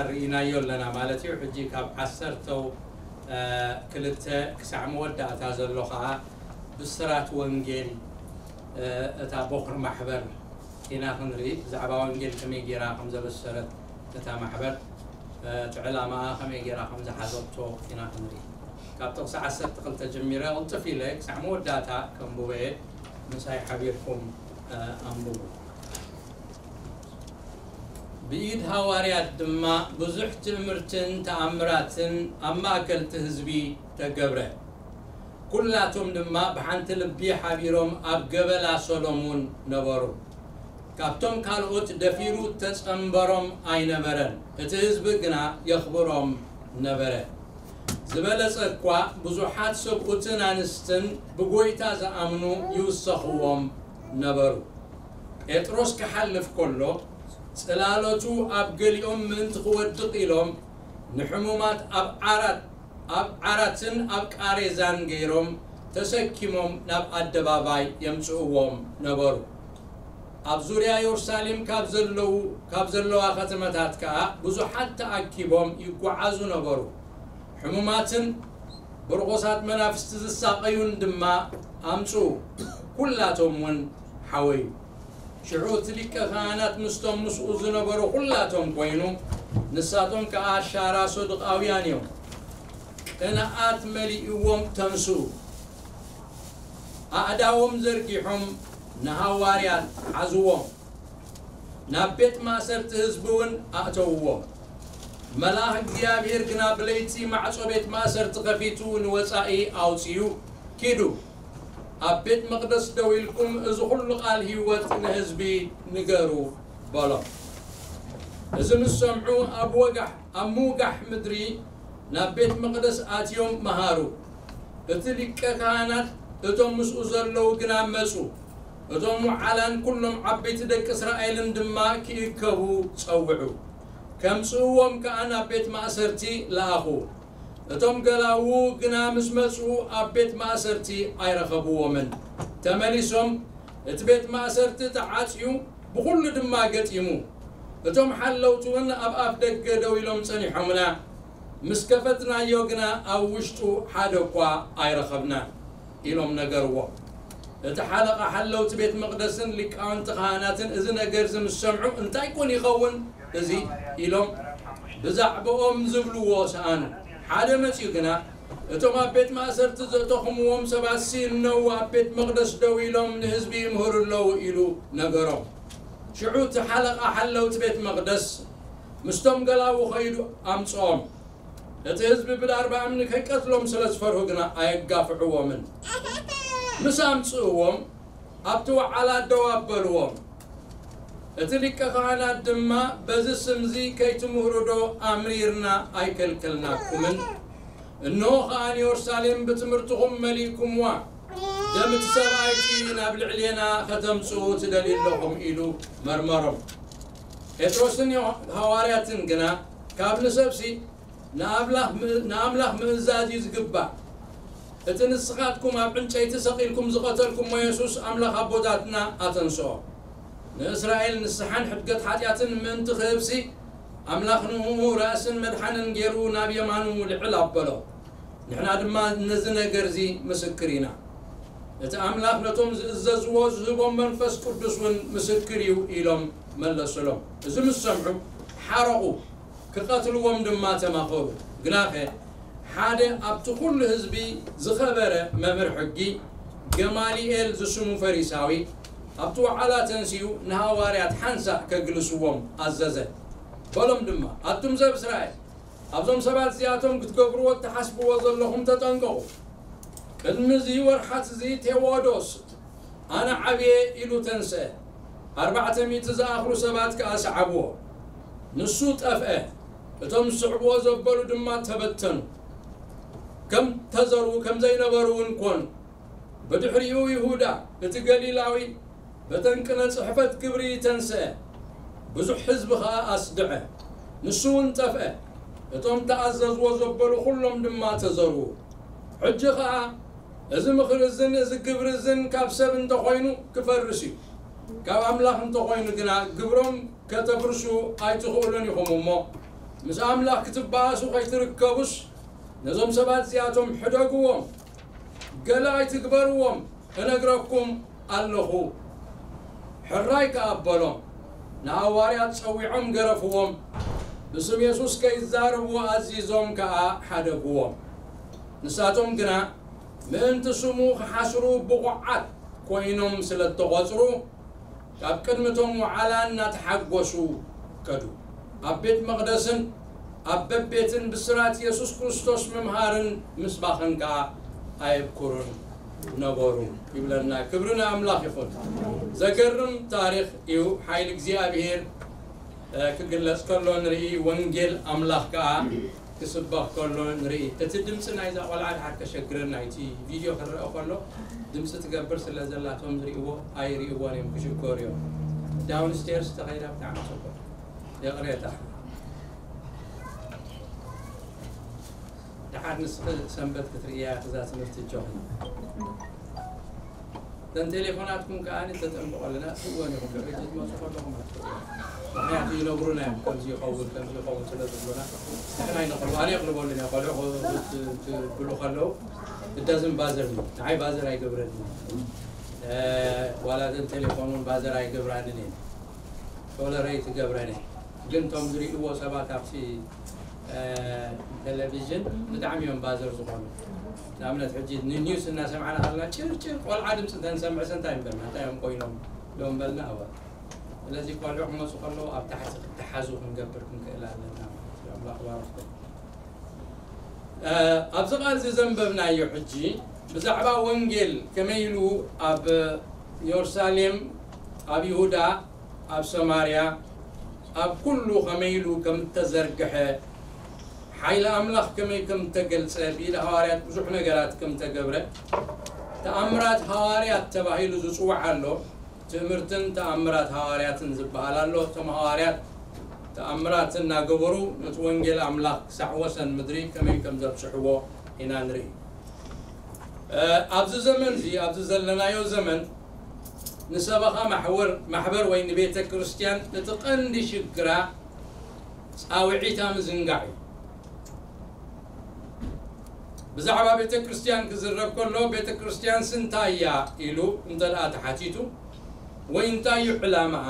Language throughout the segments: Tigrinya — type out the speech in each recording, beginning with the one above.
ርኢናዮ ኣለና ማለት እዩ። ሕጂ ካብ ዓሰርተው ክልተ ክሳዕ መወዳእታ ዘሎ ከዓ ብስራት ወንጌል እታ ቦኽሪ ማሕበር ኢና ክንርኢ። ብዛዕባ ወንጌል ከመይ ገይራ ከም ዘበሰረት እታ ማሕበር፣ እቲ ዕላማኣ ከመይ ገይራ ከም ዝሓዘቶ ኢና ክንርኢ። ካብ ጥቕሲ ዓሰርተ ክልተ ጀሚረ ቅልጥፍ ኢለ ክሳዕ መወዳእታ ከንብቦ እየ። ምሳይ ሓቢርኩም ኣንብቡ። ብኢድ ሃዋርያት ድማ ብዙሕ ትእምርትን ተኣምራትን ኣብ ማእከል እቲ ህዝቢ ተገብረ። ኩላቶም ድማ ብሓንቲ ልቢ ሓቢሮም ኣብ ገበላ ሰሎሙን ነበሩ። ካብቶም ካልኦት ደፊሩ ተጸንበሮም ኣይነበረን፣ እቲ ህዝቢ ግና የኽብሮም ነበረ። ዝበለጸ እኳ ብዙሓት ሰብኡትን ኣንስትን ብጎይታ ዝኣምኑ ይውሰኽዎም ነበሩ። ጴጥሮስ ክሓልፍ ከሎ ጽላለቱ ኣብ ገሊኦም ምእንቲ ክወድቕ ኢሎም ንሕሙማት ኣብ ዓራት ኣብ ዓራትን ኣብ ቃሬዛን ገይሮም ተሰኪሞም ናብ ኣደባባይ የምጽእዎም ነበሩ። ኣብ ዙርያ የሩሳሌም ካብ ዘለዉ ካብ ዘለዋ ከተመታት ከኣ ብዙሓት ተኣኪቦም ይጓዓዙ ነበሩ። ሕሙማትን ብርቑሳት መናፍስቲ ዝሳቐዩን ድማ ኣምጽኡ፣ ኩላቶም እውን ሓወዩ። ሽዑ እቲ ሊቀ ካህናት ምስቶም ምስኡ ዝነበሩ ኩላቶም ኮይኑ፣ ንሳቶም ከኣ ሻራ ሶዱቃውያን እዮም። ቅንኣት መሊእዎም ተንስኡ፣ ኣእዳዎም ዘርጊሖም ንሃዋርያት ሓዝዎም፣ ናብ ቤት ማእሰርቲ ህዝቢ እውን ኣእተውዎም። መልኣኽ እግዚኣብሔር ግና ብለይቲ ማዕጾ ቤት ማእሰርቲ ከፊቱ ንወጻኢ ኣውጺኡ፣ ኪዱ፣ ኣብ ቤት መቕደስ ደው ኢልኩም እዚ ኹሉ ቃል ህይወት ንህዝቢ ንገሩ በሎም። እዚ ምስ ሰምዑ ኣብ ወጋሕ ኣብ ምውጋሕ ምድሪ ናብ ቤት መቕደስ ኣትዮም መሃሩ። እቲ ሊቀ ካህናት እቶም ምስኡ ዘለዉ ግና መጹ። እቶም ወዓላን ኩሎም ዓበይቲ ደቂ እስራኤልን ድማ ክእከቡ ጸውዑ። ከምጽእዎም ከኣ ናብ ቤት ማእሰርቲ ለኣኹ። እቶም ገላዉ ግና ምስ መጹ ኣብ ቤት ማእሰርቲ ኣይረኸብዎምን። ተመሊሶም እቲ ቤት ማእሰርቲ ተዓጽዩ ብኹሉ ድማ ገጢሙ። እቶም ሓለውቲ እውን ኣብ ኣፍ ደገ ደው ኢሎም ጸኒሖምና፣ ምስ ከፈትናዮ ግና ኣብ ውሽጡ ሓደ እኳ ኣይረኸብናን ኢሎም ነገርዎ። እቲ ሓለቓ ሓለውቲ ቤት መቕደስን ሊቃውንቲ ካህናትን እዚ ነገር እዚ ምስ ሰምዑ እንታይ ኮን ይኸውን እዚ ኢሎም ብዛዕባኦም ዝብልዎ ሰኣኑ። ሓደ መጺኡ ግና እቶም ኣብ ቤት ማእሰርቲ ዘእተኹምዎም ሰባትሲ እነዉ ኣብ ቤት መቕደስ ደው ኢሎም ንህዝቢ ይምህሩ ኣለዉ ኢሉ ነገሮም። ሽዑ እቲ ሓለቓ ሓለውቲ ቤት መቕደስ ምስቶም ገላዉ ኸይዱ ኣምጽኦም። እቲ ህዝቢ ብዳርባ እምኒ ከይቀትሎም ስለ ዝፈርሁ ግና ኣየጋፍዕዎምን። ምስ ኣምጽእዎም ኣብቲ ወዓላ ደው ኣበልዎም። እቲ ሊቀ ካህናት ድማ በዚ ስምዚ ከይትምህሩ ዶ ኣምሪርና ኣይከልከልናኩምን? እንሆ ኸኣ ንየሩሳሌም ብትምህርትኹም መሊእኩምዋ፣ ደም እቲ ሰብኣይቲ ናብ ልዕሌና ከተምጽኡ ትደልዩ ኣለኹም ኢሉ መርመሮም። ጴጥሮስን ሃዋርያትን ግና ካብ ንሰብሲ ንኣምላኽ ምእዛዝ እዩ ዝግባእ። እቲ ንስኻትኩም ኣብ ዕንጨይቲ ሰቒልኩም ዝቐተልኩሞ የሱስ ኣምላኽ ኣቦታትና ኣተንስኦ። ንእስራኤል ንስሓን ሕድገት ሓጢኣትን ምእንቲ ክህብሲ ኣምላኽ ንእኡ ራእስን መድሓንን ገይሩ ናብ የማኑ ልዕል ኣበሎ። ንሕና ድማ ነዚ ነገር እዚ ምስክር ኢና። እቲ ኣምላኽ ነቶም ዝእዘዝዎ ዝህቦም መንፈስ ቅዱስ እውን ምስክር እዩ ኢሎም መለሱሎም። እዚ ምስ ሰምዑ ሓረቑ። ክቐትልዎም ድማ ተማኸሩ። ግናኸ ሓደ ኣብቲ ኩሉ ህዝቢ ዝኸበረ መምህር ሕጊ ገማሊኤል ዝስሙ ፈሪሳዊ ኣብቲ ወዓላ ተንሲኡ ንሃዋርያት ሓንሳእ ከግልስዎም ኣዘዘ። በሎም ድማ ኣቱም ሰብ እስራኤል ኣብዞም ሰባት እዚኣቶም ክትገብርዎ እትሓስብዎ ዘለኹም ተጠንቀቑ። ቅድሚ እዚ ወርሓት እዚ ቴዎዶስ ኣነ ዓብየ ኢሉ ተንስአ። ኣርባዕተ ሚእቲ ዝኣኽሉ ሰባት ከኣ ሰዓብዎ። ንሱ ጠፍአ። እቶም ዝስዕብዎ ዘበሉ ድማ ተበተኑ። ከም ተዘርዉ ከም ዘይነበሩ እውን ኮኑ። ብድሕሪኡ ይሁዳ እቲ ገሊላዊ በተን ቅነ ጽሕፈት ግብሪ ተንስአ። ብዙሕ ህዝቢ ኸኣ ኣስድዐ። ንሱ እውን ጠፍአ። እቶም ተኣዘዝዎ ዘበሉ ኩሎም ድማ ተዘርዉ። ሕጂ ኸኣ እዚ ምኽሪ እዝን እዚ ግብሪ እዝን ካብ ሰብ እንተኾይኑ ክፈርስ እዩ። ካብ ኣምላኽ እንተኾይኑ ግና ግብሮም ከተፍርሱ ኣይትኽእሉን ኢኹም እሞ ምስ ኣምላኽ ክትበኣሱ ከይትርከቡስ፣ ነዞም ሰባት እዚኣቶም ሕደግዎም፣ ገለ ኣይትግበርዎም፣ እነግረኩም ኣለኹ። ሕራይ ከኣ በሎም። ንሃዋርያት ጸዊዖም ገረፍዎም፣ ብስም የሱስ ከይዛረቡ ኣዚዞም ከኣ ሓደግዎም። ንሳቶም ግና ምእንቲ ስሙ ክሓስሩ ብቑዓት ኮይኖም ስለ እተቖጽሩ፣ ካብ ቅድሚ እቶም ወዓላ እናተሓጎሱ ከዱ። ኣብ ቤት መቕደስን ኣብ በቤትን ብስራት የሱስ ክርስቶስ ምምሃርን ምስባኽን ከኣ ኣየብኩሩን ነበሩ ይብለና። ክብሪ ንኣምላኽ ይኹን። ዘገርም ታሪኽ እዩ። ሓይሊ እግዚኣብሔር፣ እ፣ ክግለጽ ከሎ ንርኢ፣ ወንጌል ኣምላኽ ከኣ ክስበኽ ከሎ ንርኢ። እቲ ድምጺ ናይዛ ቆልዓ ድሓር ከሸግረና፣ እቲ ቪድዮ ክረአ ከሎ ድምጺ ትገብር ስለ ዘላ፣ እቶም ዝርእይዎ ኣይርእይዎን እዮም፣ ክሽገሩ እዮም። ዳውን ስቴርስ ተኸይዳ ብጣዕሚ ጽቡቕ። ይቕሬታ። ድሓር ንስኺ ሰንበት ክትርእያ እዛ ትምህርቲ እጆኺ። እተን ቴሌፎናትኩም ከኣ ተጠንቀቑልና፣ ትእወን ኢኹም። ሕጂ ትመጹ ከለኹም ኣትርእዩ። ምኽንያቱ ይነግሩና እዮም፣ ከምዚ ይኸውን፣ ከምዚ ይኸውን ስለ ዝብሉና። ንሕና ኣይነቕርቦ፣ ኣነ የቕርበሉን እየ። ቆልዑ ክብሉ ከለዉ፣ it doesn't bother me። ንዓይ ባዘር ኣይገብረንን። እ፣ ዋላ እተን ቴሌፎን እውን ባዘር ኣይገብራንን እየን። ቶለረይት እገብረን እየ። ግን እቶም ዝርእይዎ ሰባት ኣብቲ፣ እ፣ ቴሌቪዥን ብጣዕሚ እዮም ባዘር ዝኾኑ። ንኣብነት፣ ሕጂ ንኒውስ እናሰማዕና ከለና፣ ጭርጭር ቆልዓ ድምፂ እንተንሰምዕስ እንታይ ንበልና? እንታይ እዮም ኮይኖም? ዶ ንበልና? እወ። ስለዚ ቆልዑ ክመፁ ከለዉ ኣብ ታሕቲ ክተሓዙ ክንገብር ክንክእል ኣለና ማለት እዩ። ኣምላኽ ይባርኽኩም። እ፣ ኣብዚ ቃል እዚ ዘንበብናዮ ሕጂ ብዛዕባ ወንጌል ከመይ ኢሉ ኣብ የሩሳሌም፣ ኣብ ይሁዳ፣ ኣብ ሰማርያ፣ ኣብ ኩሉ ከመይ ኢሉ ከም እተዘርግሐ፣ ሓይሊ ኣምላኽ ከመይ ከም እተገልጸ፣ ብኢድ ሃዋርያት ብዙሕ ነገራት ከም እተገብረ፣ ተኣምራት ሃዋርያት ተባሂሉ ዝጽዋዕ ኣሎ። ትእምርትን ተኣምራት ሃዋርያትን ዝበሃል ኣሎ። እቶም ሃዋርያት ተኣምራት እናገበሩ ነቲ ወንጌል ኣምላኽ ክሳዕ ወሰን ምድሪ ከመይ ከም ዘብጽሕዎ ኢና ንርኢ። እ፣ ኣብዚ ዘመን እዚ፣ ኣብዚ ዘለናዮ ዘመን ንሰበኻ ማሕወር-፣ ማሕበር ወይ ንቤተ ክርስቲያን እቲ ቀንዲ ሽግራ ጻውዒታ ምዝንጋዕ እዩ። ብዛዕባ ቤተ ክርስቲያን ክዝረብ ከሎ፣ ቤተ ክርስቲያንስ እንታይ እያ ኢሉ እንተ ደኣ ተሓቲቱ፣ ወይ እንታይ እዩ ዕላማኣ፣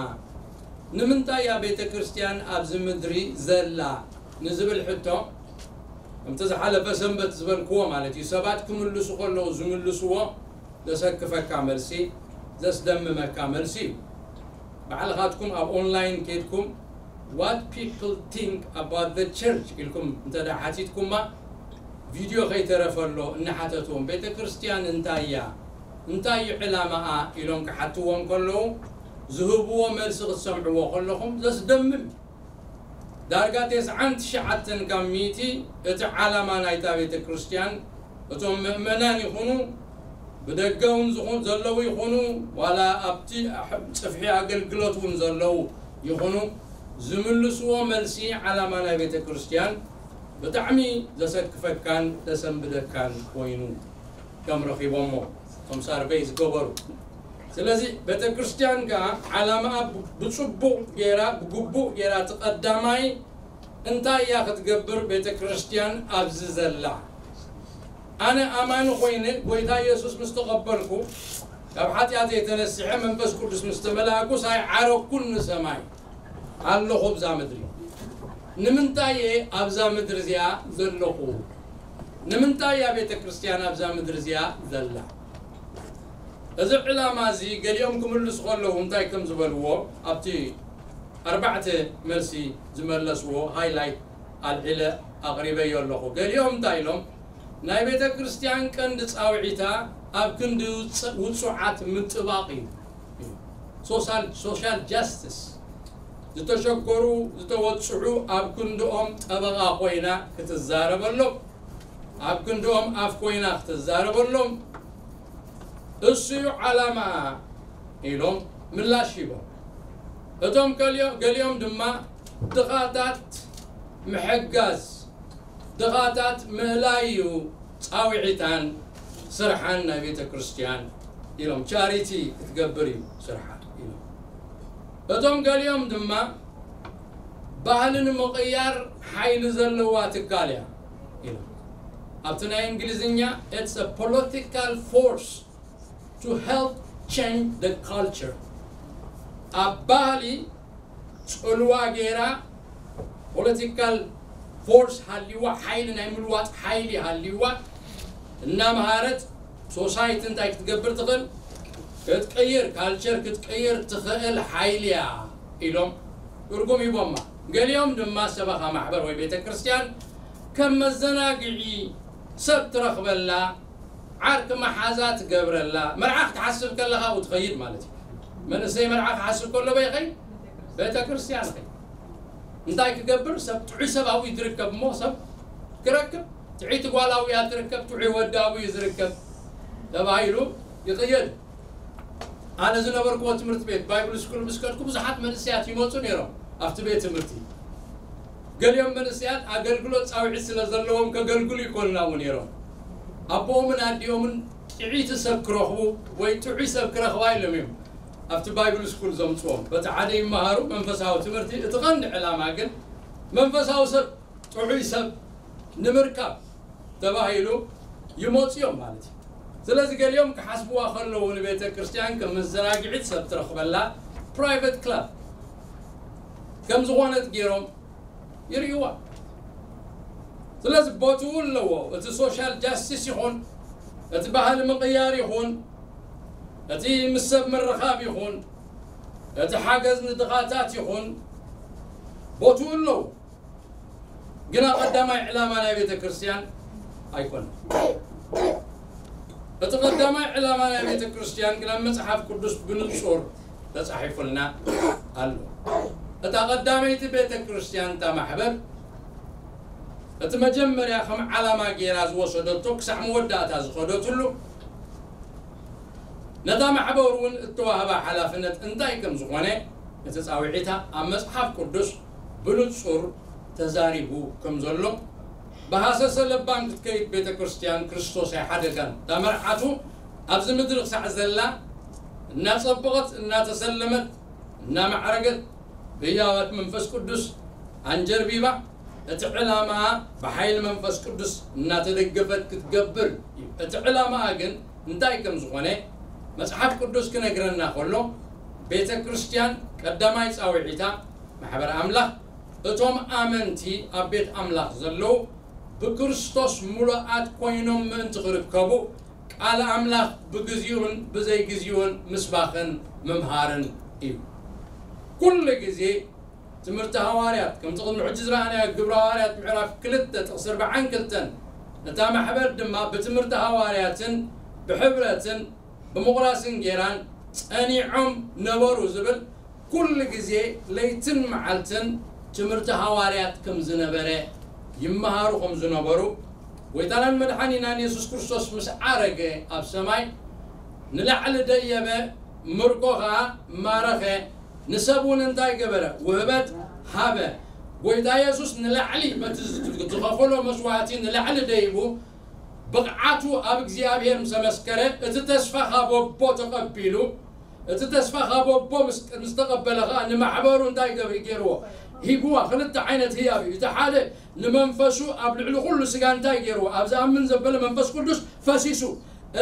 ንምንታይ እያ ቤተ ክርስቲያን ኣብዚ ምድሪ ዘላ ንዝብል ሕቶ፣ ከምቲ ዝሓለፈ ሰንበት ዝበልክዎ ማለት እዩ፣ ሰባት ክምልሱ ከለዉ ዝምልስዎ ዘሰክፈካ መልሲ፣ ዘስደምመካ መልሲ እዩ። ባዕልኻትኩም ኣብ ኦንላይን ኬድኩም፣ "What people think about the church?" ኢልኩም እንተ ደኣ ሓቲትኩማ፣ ቪድዮ ከይተረፈ ኣሎ እናሓተትዎም፣ "ቤተ ክርስቲያን እንታይ እያ? እንታይ እዩ ዕላማኣ?" ኢሎም ክሓትዎም ከለዉ፣ ዝህብዎ መልሲ ክትሰምዕዎ ከለኹም ዘስደምም። ዳርጋ ተስዓን ትሽዓተን ካብ ሚእቲ እቲ ዓላማ ናይታ ቤተ ክርስቲያን፣ እቶም ምእመናን ይኹኑ፣ ብደገ እውን ዝኾ-፣ ዘለዉ ይኹኑ፣ ዋላ ኣብቲ ኣሕ-፣ ጽፍሒ ኣገልግሎት እውን ዘለዉ ይኹኑ፣ ዝምልስዎ መልሲ ዓላማ ናይ ቤተ ክርስቲያን ብጣዕሚ ዘሰክፈካን ዘሰንብደካን ኮይኑ። ከም ረኺቦሞ እቶም ሳርቨይ ዝገበሩ። ስለዚ ቤተ ክርስቲያን ከኣ ዓላማኣ ብ-፣ ብጽቡቕ ጌራ፣ ብግቡእ ጌራ፣ እቲ ቀዳማይ እንታይ እያ ክትገብር ቤተ ክርስቲያን ኣብዚ ዘላ? ኣነ ኣማኒ ኮይነ፣ ጎይታ ኢየሱስ ምስ ተቐበልኩ፣ ካብ ሓጢኣተይ ተነሲሐ፣ መንፈስ ቅዱስ ምስ ተመላእኩ፣ ሳይዓረኩን ንሰማይ ኣለኹ ኣብዛ ምድሪ። ንምንታይ እየ ኣብዛ ምድሪ እዚኣ ዘለኹ? ንምንታይ እያ ቤተ ክርስቲያን ኣብዛ ምድሪ እዚኣ ዘላ? እዚ ዕላማ እዚ ገሊኦም ክምልሱ ከለዉ እንታይ ከም ዝበልዎ ኣብቲ ኣርባዕተ መልሲ ዝመለስዎ ሃይላይት ኣልዒለ ኣቕሪበዮ ኣለኹ። ገሊኦም እንታይ ኢሎም? ናይ ቤተ ክርስቲያን ቀንዲ ጻውዒታ ኣብ ክንዲ ውጽ-፣ ውጹዓት ምጥባቕ እዩ። ሶሻል፣ ሶሻል ጃስቲስ፣ ዝተሸገሩ፣ ዝተወጽዑ ኣብ ክንድኦም ጠበቓ ኮይና ክትዛረበሎም፣ ኣብ ክንድኦም ኣፍ ኮይና ክትዛረበሎም፣ እሱ እዩ ዓላማ ኢሎም ምላሽ ሂቦም። እቶም ገሊኦ-፣ ገሊኦም ድማ ድኻታት ምሕጋዝ፣ ድኻታት ምህላይ እዩ ጻውዒታን ስርሓን ናይ ቤተ ክርስቲያን ኢሎም፣ ቻሪቲ ክትገብር እዩ ስርሓ ኢሎም። እቶም ገሊኦም ድማ ባህሊ ንምቕያር ሓይሊ ዘለዋ ትካል እያ ኢሉ። ኣብቲ ናይ እንግሊዝኛ it's a political force to help change the culture። ኣብ ባህሊ ጽልዋ ገይራ ፖለቲካል ፎርስ ሃልይዋ፣ ሓይሊ ናይ ምልዋጥ ሓይሊ ሃልይዋ እናምሃረት ሶሳይቲ እንታይ ክትገብር ትኽእል? ክትቅይር፣ ካልቸር ክትቅይር ትኽእል ሓይሊ እያ ኢሎም ትርጉም ሂቦማ። ገሊኦም ድማ ሰበኻ ማሕበር ወይ ቤተ ክርስቲያን ከም መዘናግዒ ሰብ ትረኽበላ፣ ዓርኪ መሓዛ ትገብረላ፣ መርዓ ክትሓስብ ከለኻ ኣብኡ ትኸይድ ማለት እዩ። መንእሰይ መርዓ ክሓስብ ከሎ በይ ኸይ ቤተ ክርስቲያን ኸይ እንታይ ክገብር? ሰብ ጥዑይ ሰብ ኣብኡ ዝርከብ እሞ ሰብ ክረክብ፣ ጥዕይቲ ጓል ኣብኡ እያ ትርከብ፣ ጥዑይ ወዲ ኣብኡ እዩ ዝርከብ ተባሂሉ ይቕየድ። ኣነ ዝነበርኩዎ ትምህርቲ ቤት ባይብል ስኩል ምስ ከድኩ ብዙሓት መንእሰያት ይመፁ ነይሮም ኣብቲ ቤት ትምህርቲ። ገሊኦም መንእሰያት ኣገልግሎት ፃውዒት ስለ ዘለዎም ከገልግሉ ይኮንና እውን ነይሮም። ኣቦኦምን ኣዲኦምን ጥዕይቲ ሰብ ክረኽቡ ወይ ጥዑይ ሰብ ክረኽባ ኢሎም እዮም ኣብቲ ባይብል ስኩል ዘምፅዎም። በቲ ሓደ ይመሃሩ መንፈሳዊ ትምህርቲ። እቲ ቀንዲ ዕላማ ግን መንፈሳዊ ሰብ ጥዑይ ሰብ ንምርካብ ተባሂሉ ይመፁ እዮም ማለት እዩ። ስለዚ ገሊኦም ክሓስብዋ ከለዉ ንቤተ ክርስቲያን ከም መዘናግዒት ሰብ ትረኽበላ ፕራይቨት ክላብ ከም ዝኾነት ገይሮም ይርእይዋ። ስለዚ ቦትኡ ኣለዎ። እቲ ሶሻል ጃስቲስ ይኹን፣ እቲ ባህሊ ምቕያር ይኹን፣ እቲ ምስ ሰብ ምርኻብ ይኹን፣ እቲ ሓገዝ ንድኻታት ይኹን ቦትኡ ኣለዎ። ግና ቀዳማይ ዕላማ ናይ ቤተ ክርስቲያን ኣይኮነን። እቲ ቀዳማይ ዕላማ ናይ ቤተ ክርስቲያን ግን ኣብ መጽሓፍ ቅዱስ ብንጹር ተጻሒፉልና ኣሎ። እታ ቀዳመይቲ ቤተ ክርስቲያን፣ እታ ማሕበር፣ እቲ መጀመርያ ከም ዓላማ ገይራ ዝወሰደቶ ክሳዕ መወዳእታ ዝኸደትሉ፣ ነታ ማሕበር እውን እተዋህባ ሓላፍነት እንታይ ከም ዝኾነ እቲ ጻውዒታ ኣብ መጽሓፍ ቅዱስ ብንጹር ተዛሪቡ ከም ዘሎ፣ ብሃሰሰ ለባም ክትከይድ ቤተ ክርስቲያን ክርስቶስ ኣይሓደጋን። እታ መርዓቱ ኣብዚ ምድሪ ክሳዕ ዘላ እናጸበቐት፣ እናተሰለመት፣ እናማዕረገት፣ ብህያዋት መንፈስ ቅዱስ ኣንጀርቢባ፣ እቲ ዕላማ ብሓይሊ መንፈስ ቅዱስ እናተደገፈት ክትገብር እዩ። እቲ ዕላማ ግን እንታይ ከም ዝኾነ መጽሓፍ ቅዱስ ክነግረና ከሎ፣ ቤተ ክርስቲያን ቀዳማይ ጻውዒታ ማሕበር ኣምላኽ፣ እቶም ኣመንቲ ኣብ ቤት ኣምላኽ ዘለዉ ብክርስቶስ ምሉኣት ኮይኖም ምእንቲ ክርከቡ፣ ቃል ኣምላኽ ብግዚኡን ብዘይግዚኡን ምስባኽን ምምሃርን እዩ። ኩሉ ግዜ ትምህርቲ ሃዋርያት፣ ከምቲ ቅድሚ ሕጂ ዝረኣናዮ ግብሪ ሃዋርያት ምዕራፍ ክልተ ጥቕሲ ኣርብዓን ክልተን፣ እታ ማሕበር ድማ ብትምህርቲ ሃዋርያትን ብሕብረትን ብምቑራስን ጌራን ጸኒዖም ነበሩ ዝብል፣ ኩሉ ግዜ ለይትን መዓልትን ትምህርቲ ሃዋርያት ከም ዝነበረ፣ ይመሃሩ ከም ዝነበሩ፣ ጎይታናን መድሓኒናን የሱስ ክርስቶስ ምስ ዓረገ ኣብ ሰማይ ንላዕሊ ደየበ፣ ምርኮ ኸኣ ማረኸ፣ ንሰብ እውን እንታይ ገበረ? ውህበት ሃበ። ጎይታ የሱስ ንላዕሊ፣ በቲ ዝኸፈሎ መስዋዕቲ ንላዕሊ ደይቡ፣ ብቕዓቱ ኣብ እግዚኣብሔር ምስ ኣመስከረ፣ እቲ ተስፋ ካብ ኣቦ ተቐቢሉ፣ እቲ ተስፋ ካብ ኣቦ ምስ፣ ምስ ተቐበለ ኸኣ ንማሕበሩ እንታይ ገብ-፣ ገይርዎ? ሂብዋ። ክልተ ዓይነት ህያብ እዩ። እቲ ሓደ ንመንፈሱ ኣብ ልዕሊ ኩሉ ስጋ እንታይ ገይርዎ? ኣብ ዝኣምን ዘበለ መንፈስ ቅዱስ ፈሲሱ።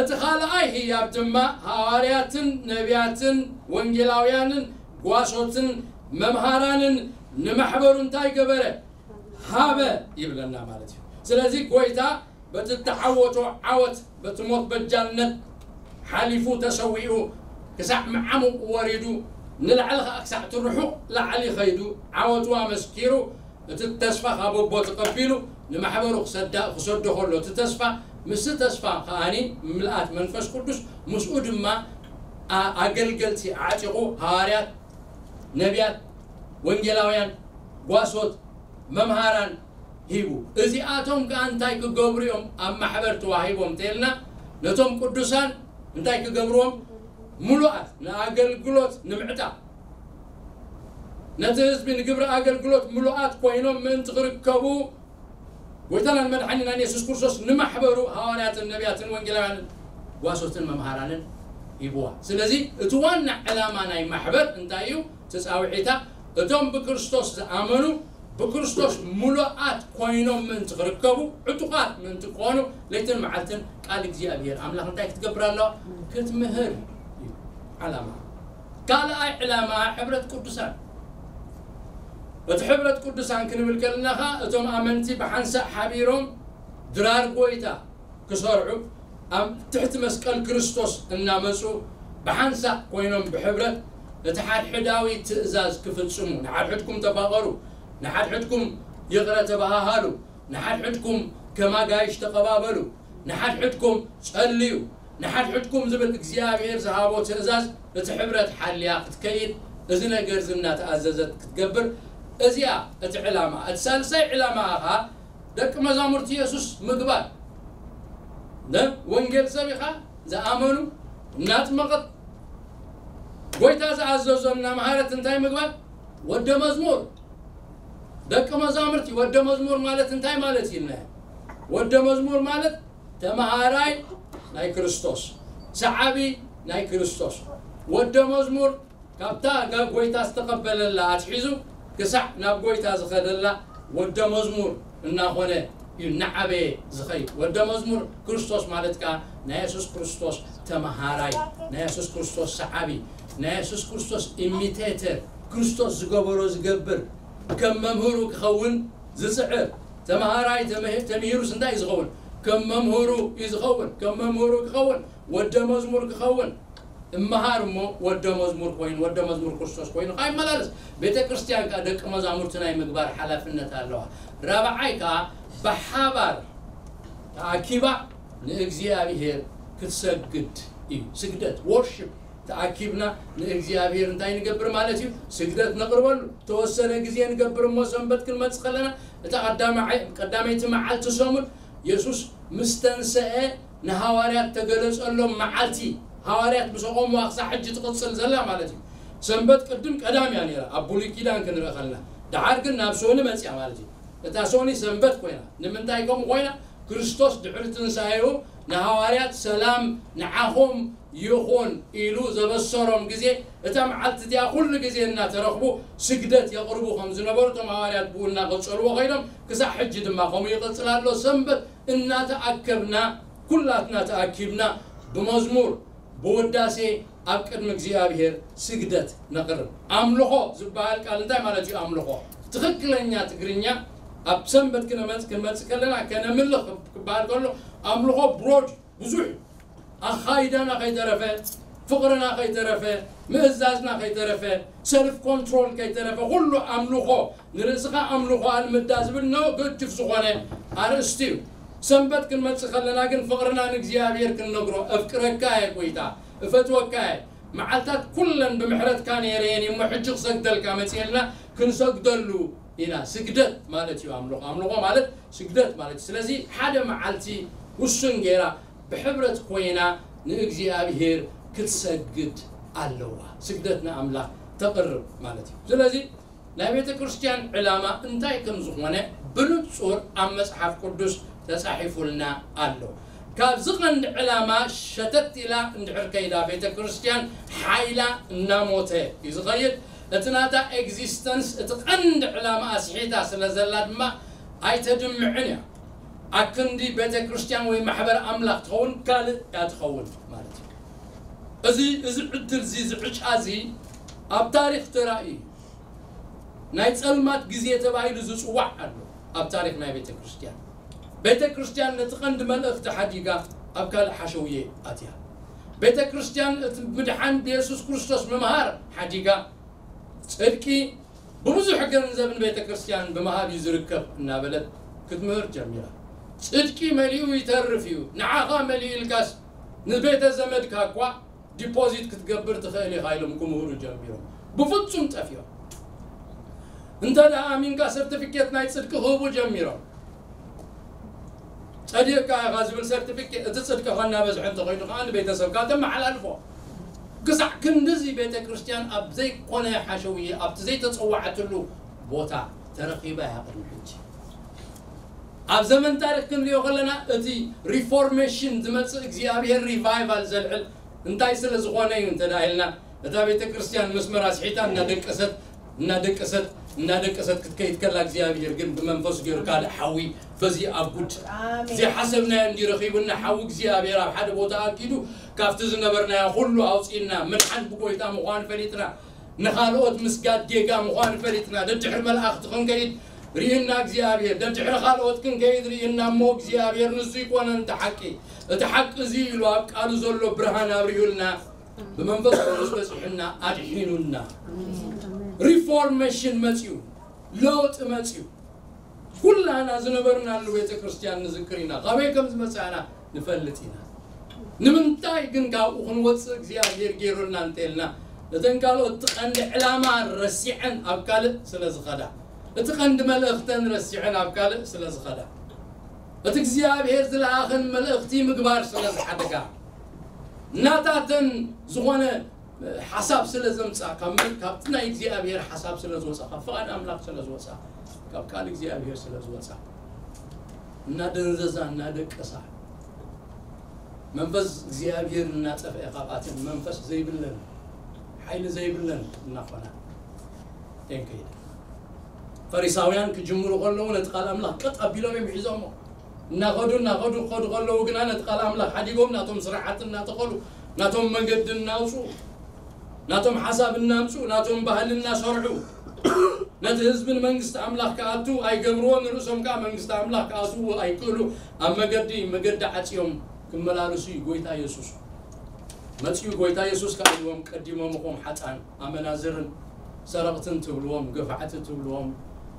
እቲ ካልኣይ ህያብ ድማ ሃዋርያትን ነቢያትን ወንጌላውያንን ጓሶትን መምሃራንን ንማሕበሩ እንታይ ገበረ? ሃበ ይብለና ማለት እዩ። ስለዚ ጎይታ በቲ እተዓወቶ ዓወት፣ በቲ ሞት በጃነት ሓሊፉ ተሰዊኡ፣ ክሳዕ መዓሙቕ ወሪዱ፣ ንላዕሊ ኸኣ ክሳዕ እቲ ርሑቕ ላዕሊ ኸይዱ፣ ዓወቱ ኣመስኪሩ፣ እቲ ተስፋ ካብ ኣቦ ተቐቢሉ ንማሕበሩ ክሰዳ-፣ ክሰዶ ከሎ፣ እቲ ተስፋ፣ ምስቲ ተስፋ ከኣኒ ምልኣት መንፈስ ቅዱስ፣ ምስኡ ድማ ኣ-፣ ኣገልገልቲ ኣዕጢቑ፣ ሃዋርያት፣ ነቢያት፣ ወንጌላውያን፣ ጓሶት፣ መምሃራን ሂቡ። እዚኣቶም ከኣ እንታይ ክገብሩ እዮም ኣብ ማሕበር ተዋሂቦም እንተኢልና፣ ነቶም ቅዱሳን እንታይ ክገብርዎም? ምሉኣት ንኣገልግሎት ንምዕጣቕ፣ ነቲ ህዝቢ ንግብሪ ኣገልግሎት ምሉኣት ኮይኖም ምእንቲ ክርከቡ፣ ጎይታናን መድሓኒናን የሱስ ክርስቶስ ንማሕበሩ ሃዋርያትን ነቢያትን ወንጌላውያንን ጓሶትን መምሃራንን ሂብዋ። ስለዚ እቲ ዋና ዕላማ ናይ ማሕበር እንታይ እዩ? እቲ ጻውዒታ፣ እቶም ብክርስቶስ ዝኣመኑ ብክርስቶስ ምሉኣት ኮይኖም ምእንቲ ክርከቡ፣ ዕጡቓት ምእንቲ ክኾኑ፣ ለይትን መዓልትን ቃል እግዚኣብሔር ኣምላኽ እንታይ ክትገብር ኣለዋ? ክትምህር እዩ ዓላማ። ካልኣይ ዕላማ ሕብረት ቅዱሳን። እቲ ሕብረት ቅዱሳን ክንብል ከለና ኸኣ እቶም ኣመንቲ ብሓንሳእ ሓቢሮም ድራር ጎይታ ክሰርዑ ኣብ ትሕቲ መስቀል ክርስቶስ እናመጹ ብሓንሳእ ኮይኖም ብሕብረት እቲ ሓድሕዳዊ ትእዛዝ ክፍጽሙ፣ ንሓድሕድኩም ተፋቐሩ፣ ንሓድሕድኩም ይቕረ ተባሃሃሉ፣ ንሓድሕድኩም ከም ኣጋይሽ ተቐባበሉ፣ ንሓድሕድኩም ጸልዩ፣ ንሓድሕድኩም ዝብል እግዚኣብሔር ዝሃቦ ትእዛዝ እቲ ሕብረት ሓልያ ክትከይድ፣ እዚ ነገር እዚ እናተኣዘዘት ክትገብር፣ እዚኣ እቲ ዕላማ። እቲ ሳልሳይ ዕላማ ኸኣ ደቂ መዛሙርቲ የሱስ ምግባር። ነ-፣ ወንጌል ሰቢኻ ዝኣመኑ እናጥመቐት ጎይታ ዝኣዘዞ እናምሃረት እንታይ ምግባር? ወደ መዝሙር። ደቂ መዛሙርቲ ወደ መዝሙር ማለት እንታይ ማለት ኢልና? ወደ መዝሙር ማለት ተመሃራይ ናይ ክርስቶስ፣ ሰዓቢ ናይ ክርስቶስ። ወደ መዝሙር ካብታ ጋ-፣ ጎይታ ዝተቐበለላ ኣትሒዙ ክሳዕ ናብ ጎይታ ዝኸደላ ወደ መዝሙር እናኾነ እዩ እናዓበየ ዝኸይድ። ወደ መዝሙር ክርስቶስ ማለት ከኣ ናይ የሱስ ክርስቶስ ተመሃራይ፣ ናይ የሱስ ክርስቶስ ሰዓቢ፣ ናይ የሱስ ክርስቶስ ኢሚቴተር፣ ክርስቶስ ዝገበሮ ዝገብር፣ ከም መምህሩ ክኸውን ዝጽዕር። ተመሃራይ ተመሂ-፣ ተምሂሩስ እንታይ እዩ ዝኸውን? ከም መምህሩ እዩ ዝኸውን። ከም መምህሩ ክኸውን፣ ወደ መዝሙር ክኸውን። እመሃር እሞ ወደ መዝሙር ኮይኑ፣ ወደ መዝሙር ክርስቶስ ኮይኑ ከኣ ይመላለስ። ቤተ ክርስቲያን ከኣ ደቂ መዛሙርቲ ናይ ምግባር ሓላፍነት ኣለዋ። ራብዓይ ከኣ ብሓባር ተኣኪባ ንእግዚኣብሔር ክትሰግድ እዩ። ስግደት፣ ወርሺፕ፣ ተኣኪብና ንእግዚኣብሔር እንታይ ንገብር ማለት እዩ? ስግደት ነቕርበሉ። ተወሰነ ግዜ ንገብር እሞ ሰንበት ክንመጽእ ከለና፣ እታ ቀዳማይ-፣ ቀዳመይቲ መዓልቲ ሰሙን የሱስ ምስ ተንሰአ ንሃዋርያት ተገለጸሎም መዓልቲ፣ ሃዋርያት ምስ ኣቖምዋ ክሳዕ ሕጂ ትቕጽል ዘላ ማለት እዩ። ሰንበት ቅድም ቀዳም እያ ነይራ፣ ኣብ ብሉይ ኪዳን ክንርኢ ከለና። ደሓር ግን ናብ ሶኒ መጽያ ማለት እዩ። እታ ሶኒ ሰንበት ኮይና። ንምንታይ ከምኡ ኮይና? ክርስቶስ ድሕሪ ትንሳኤኡ ንሃዋርያት ሰላም ንዓኹም ይኹን ኢሉ ዘበሰሮም ግዜ፣ እታ መዓልቲ እቲኣ ኩሉ ግዜ እናተረኽቡ ስግደት የቕርቡ ከም ዝነበሩ እቶም ሃዋርያት ብኡ እናቐጸልዎ ኸይዶም፣ ክሳዕ ሕጂ ድማ ከምኡ ይቕጽል ኣሎ። ሰንበት እናተኣከብና፣ ኩላትና ተኣኪብና ብመዝሙር፣ ብውዳሴ ኣብ ቅድሚ እግዚኣብሔር ስግደት ነቕርብ። ኣምልኾ ዝበሃል ቃል እንታይ ማለት እዩ? ኣምልኾ ትኽክለኛ ትግርኛ ኣብ ሰንበት ክነመጽ-፣ ክንመጽእ ከለና ከነምልኽ ክበሃል ከሎ ኣምልኾ ብሮድ ብዙሕ ኣኻይዳና ከይተረፈ፣ ፍቕርና ከይተረፈ፣ ምእዛዝና ከይተረፈ፣ ሰልፍ ኮንትሮል ከይተረፈ፣ ኩሉ ኣምልኾ፣ ንርእስኻ ኣምልኾ ኣልምዳ ዝብል ነው ገጅፍ ዝኾነ ኣርእስቲ እዩ። ሰንበት ክንመጽእ ከለና ግን ፍቕርና ንእግዚኣብሔር ክንነግሮ፣ "እፍቅረካ እየ ጎይታ፣ እፈትወካ እየ፣ መዓልታት ኩለን ብምሕረትካ ነይረ እየን እሞ ሕጂ ክሰግደልካ መጽኤ" ኢልና ክንሰግደሉ ኢና። ስግደት ማለት እዩ ኣምልኾ። ኣምልኾ ማለት ስግደት ማለት እዩ። ስለዚ ሓደ መዓልቲ ውሱን ጌራ ብሕብረት ኮይና ንእግዚኣብሔር ክትሰግድ ኣለዋ። ስግደት ንኣምላኽ ተቕርብ ማለት እዩ። ስለዚ ናይ ቤተ ክርስቲያን ዕላማ እንታይ ከም ዝኾነ ብንጹር ኣብ መጽሓፍ ቅዱስ ተጻሒፉልና ኣሎ። ካብዚ ቀንዲ ዕላማ ሸተት ኢላ እንድሕር ከይዳ ቤተ ክርስቲያን ሓይላ እናሞተ እዩ ዝኸይድ። እቲ ናታ ኤግዚስተንስ፣ እቲ ቀንዲ ዕላማ ኣስሒታ ስለ ዘላ ድማ ኣይተድምዕን እያ። ኣክንዲ ቤተ ክርስቲያን ወይ ማሕበር ኣምላኽ ትኸውን ካልእ እያ ትኸውን ማለት እዩ። እዚ፣ እዚ ዕድል እዚ፣ እዚ ዕጫ እዚ ኣብ ታሪኽ ተራእዩ እዩ። ናይ ጸልማት ግዜ ተባሂሉ ዝጽዋዕ ኣሎ ኣብ ታሪኽ ናይ ቤተ ክርስቲያን። ቤተ ክርስቲያን ነቲ ቀንዲ መልእኽቲ ሓዲጋ ኣብ ካልእ ሓሸውየ ኣትያ። ቤተ ክርስቲያን እቲ ምድሓን ብየሱስ ክርስቶስ ምምሃር ሓዲጋ፣ ጽድቂ ብብዙሕ ገንዘብ ንቤተ ክርስቲያን ብምሃብ እዩ ዝርከብ እናበለት ክትምህር ጀሚራ። ጽድቂ መሊኡ ይተርፍ እዩ፣ ንዓኻ መሊኡ ኢልካስ ንቤተ ዘመድካ እኳ ዲፖዚት ክትገብር ትኽእል ኢኻ ኢሎም ክምህሩ ጀሚሮም። ብፍጹም ጠፊኦም። እንተ ደኣ ኣሚንካ ሰርቲፊኬት ናይ ጽድቂ ክህቡ ጀሚሮም። ጸዲቕካ ኢኻ ዝብል ሰርቲፊኬት፣ እቲ ጽድቅኻ እናበዝሐ እንተኾይኑ ከኣ ንቤተሰብካ ተመሓላልፎ። ክሳዕ ክንድዚ ቤተ ክርስቲያን ኣብ ዘይኮነ ሓሸውየ፣ ኣብቲ ዘይተጸዋዕትሉ ቦታ ተረኺባ እያ ቅድሚ ሕጂ። ኣብ ዘመን ታሪኽ ክንሪኦ ከለና፣ እቲ ሪፎርሜሽን ዝመጽእ እግዚኣብሔር ሪቫይቫል ዘልዕል እንታይ ስለ ዝኾነ እዩ እንተ ደኣ ኢልና፣ እታ ቤተ ክርስቲያን መስመር ኣስሒታ እናደቀሰት እናደቀሰት እናደቀሰት ክትከይድ ከላ እግዚኣብሔር ግን ብመንፈሱ ገይሩ ካልእ ሓዊ በዚ ኣብ ጉድ ዘይሓሰብናዮ እንዲ ረኺቡና ሓዊ እግዚኣብሔር ኣብ ሓደ ቦታ ኣኪዱ ካብቲ ዝነበርናዮ ኩሉ ኣውፅእና ምድሓን ብጎይታ ምዃኑ ፈሊጥና ንኻልኦት ምስጋድ ጌጋ ምዃኑ ፈሊጥና ደድሕሪ መላእኽቲ ክንከይድ ርእና እግዚኣብሔር ደድሕሪ ካልኦት ክንከይድ ርእና እሞ እግዚኣብሔር ንሱ ይኮነን እቲ ሓቂ እቲ ሓቂ እዚ ኢሉ ኣብ ቃሉ ዘሎ ብርሃን ኣብሪሁልና ብመንፈስ ቅዱስ በፂሑና ኣድሒኑና ሪፎርሜሽን መፅዩ ለውጢ መፅዩ ኩላና ዝነበርናሉ ቤተ ክርስቲያን ንዝክር ኢና ካበይ ከም ዝመፃና ንፈልጥ ኢና ንምንታይ ግን ካብኡ ክንወፅእ እግዚኣብሔር ገይሩልና እንተልና እተን ካልኦት እቲ ቀንዲ ዕላማ ረሲዐን ኣብ ካልእ ስለ ዝኸዳ እቲ ቀንዲ መልእኽተን ረሲዐን ኣብ ካልእ ስለ ዝኸዳ እቲ እግዚኣብሔር ዝለኣኸን መልእኽቲ ምግባር ስለ ዝሓደጋ ናታተን ዝኾነ ሓሳብ ስለ ዘምፃ ካብ መ- ካብቲ ናይ እግዚኣብሔር ሓሳብ ስለ ዝወፃ ካብ ፍቓድ ኣምላኽ ስለ ዝወፃ ካብ ቃል እግዚኣብሔር ስለ ዝወፃ እናደንዘዛ እናደቀሳ መንፈስ እግዚኣብሔር እናጠፍአ ካብኣተን መንፈስ ዘይብለን ሓይሊ ዘይብለን እናኾና እየን ከይደ ፈሪሳውያን ክጅምሩ ከለዉ ነቲ ቃል ኣምላኽ ቀጥ ኣቢሎም እዮም ሒዞሞ እናኸዱ እናኸዱ ክኸዱ ከለዉ ግና ነቲ ቃል ኣምላኽ ሓዲጎም ናቶም ስራሓት እናተኸሉ ናቶም መገዲ እናውፅኡ ናቶም ሓሳብ እናምፅኡ ናቶም ባህሊ እናሰርዑ ነቲ ህዝቢ ንመንግስቲ ኣምላኽ ክኣቱ ኣይገብርዎ ንርእሶም ከዓ መንግስቲ ኣምላኽ ክኣትዉ ኣይክእሉ ኣብ መገዲ መገዲ ዓፅዮም ክመላለሱ እዩ ጎይታ የሱስ መፅኡ ጎይታ የሱስ ከዓ ኢልዎም ቀዲሞምኹም ሓፃን ኣመናዝርን ሰረቕትን ትብልዎም ገፋዕቲ ትብልዎም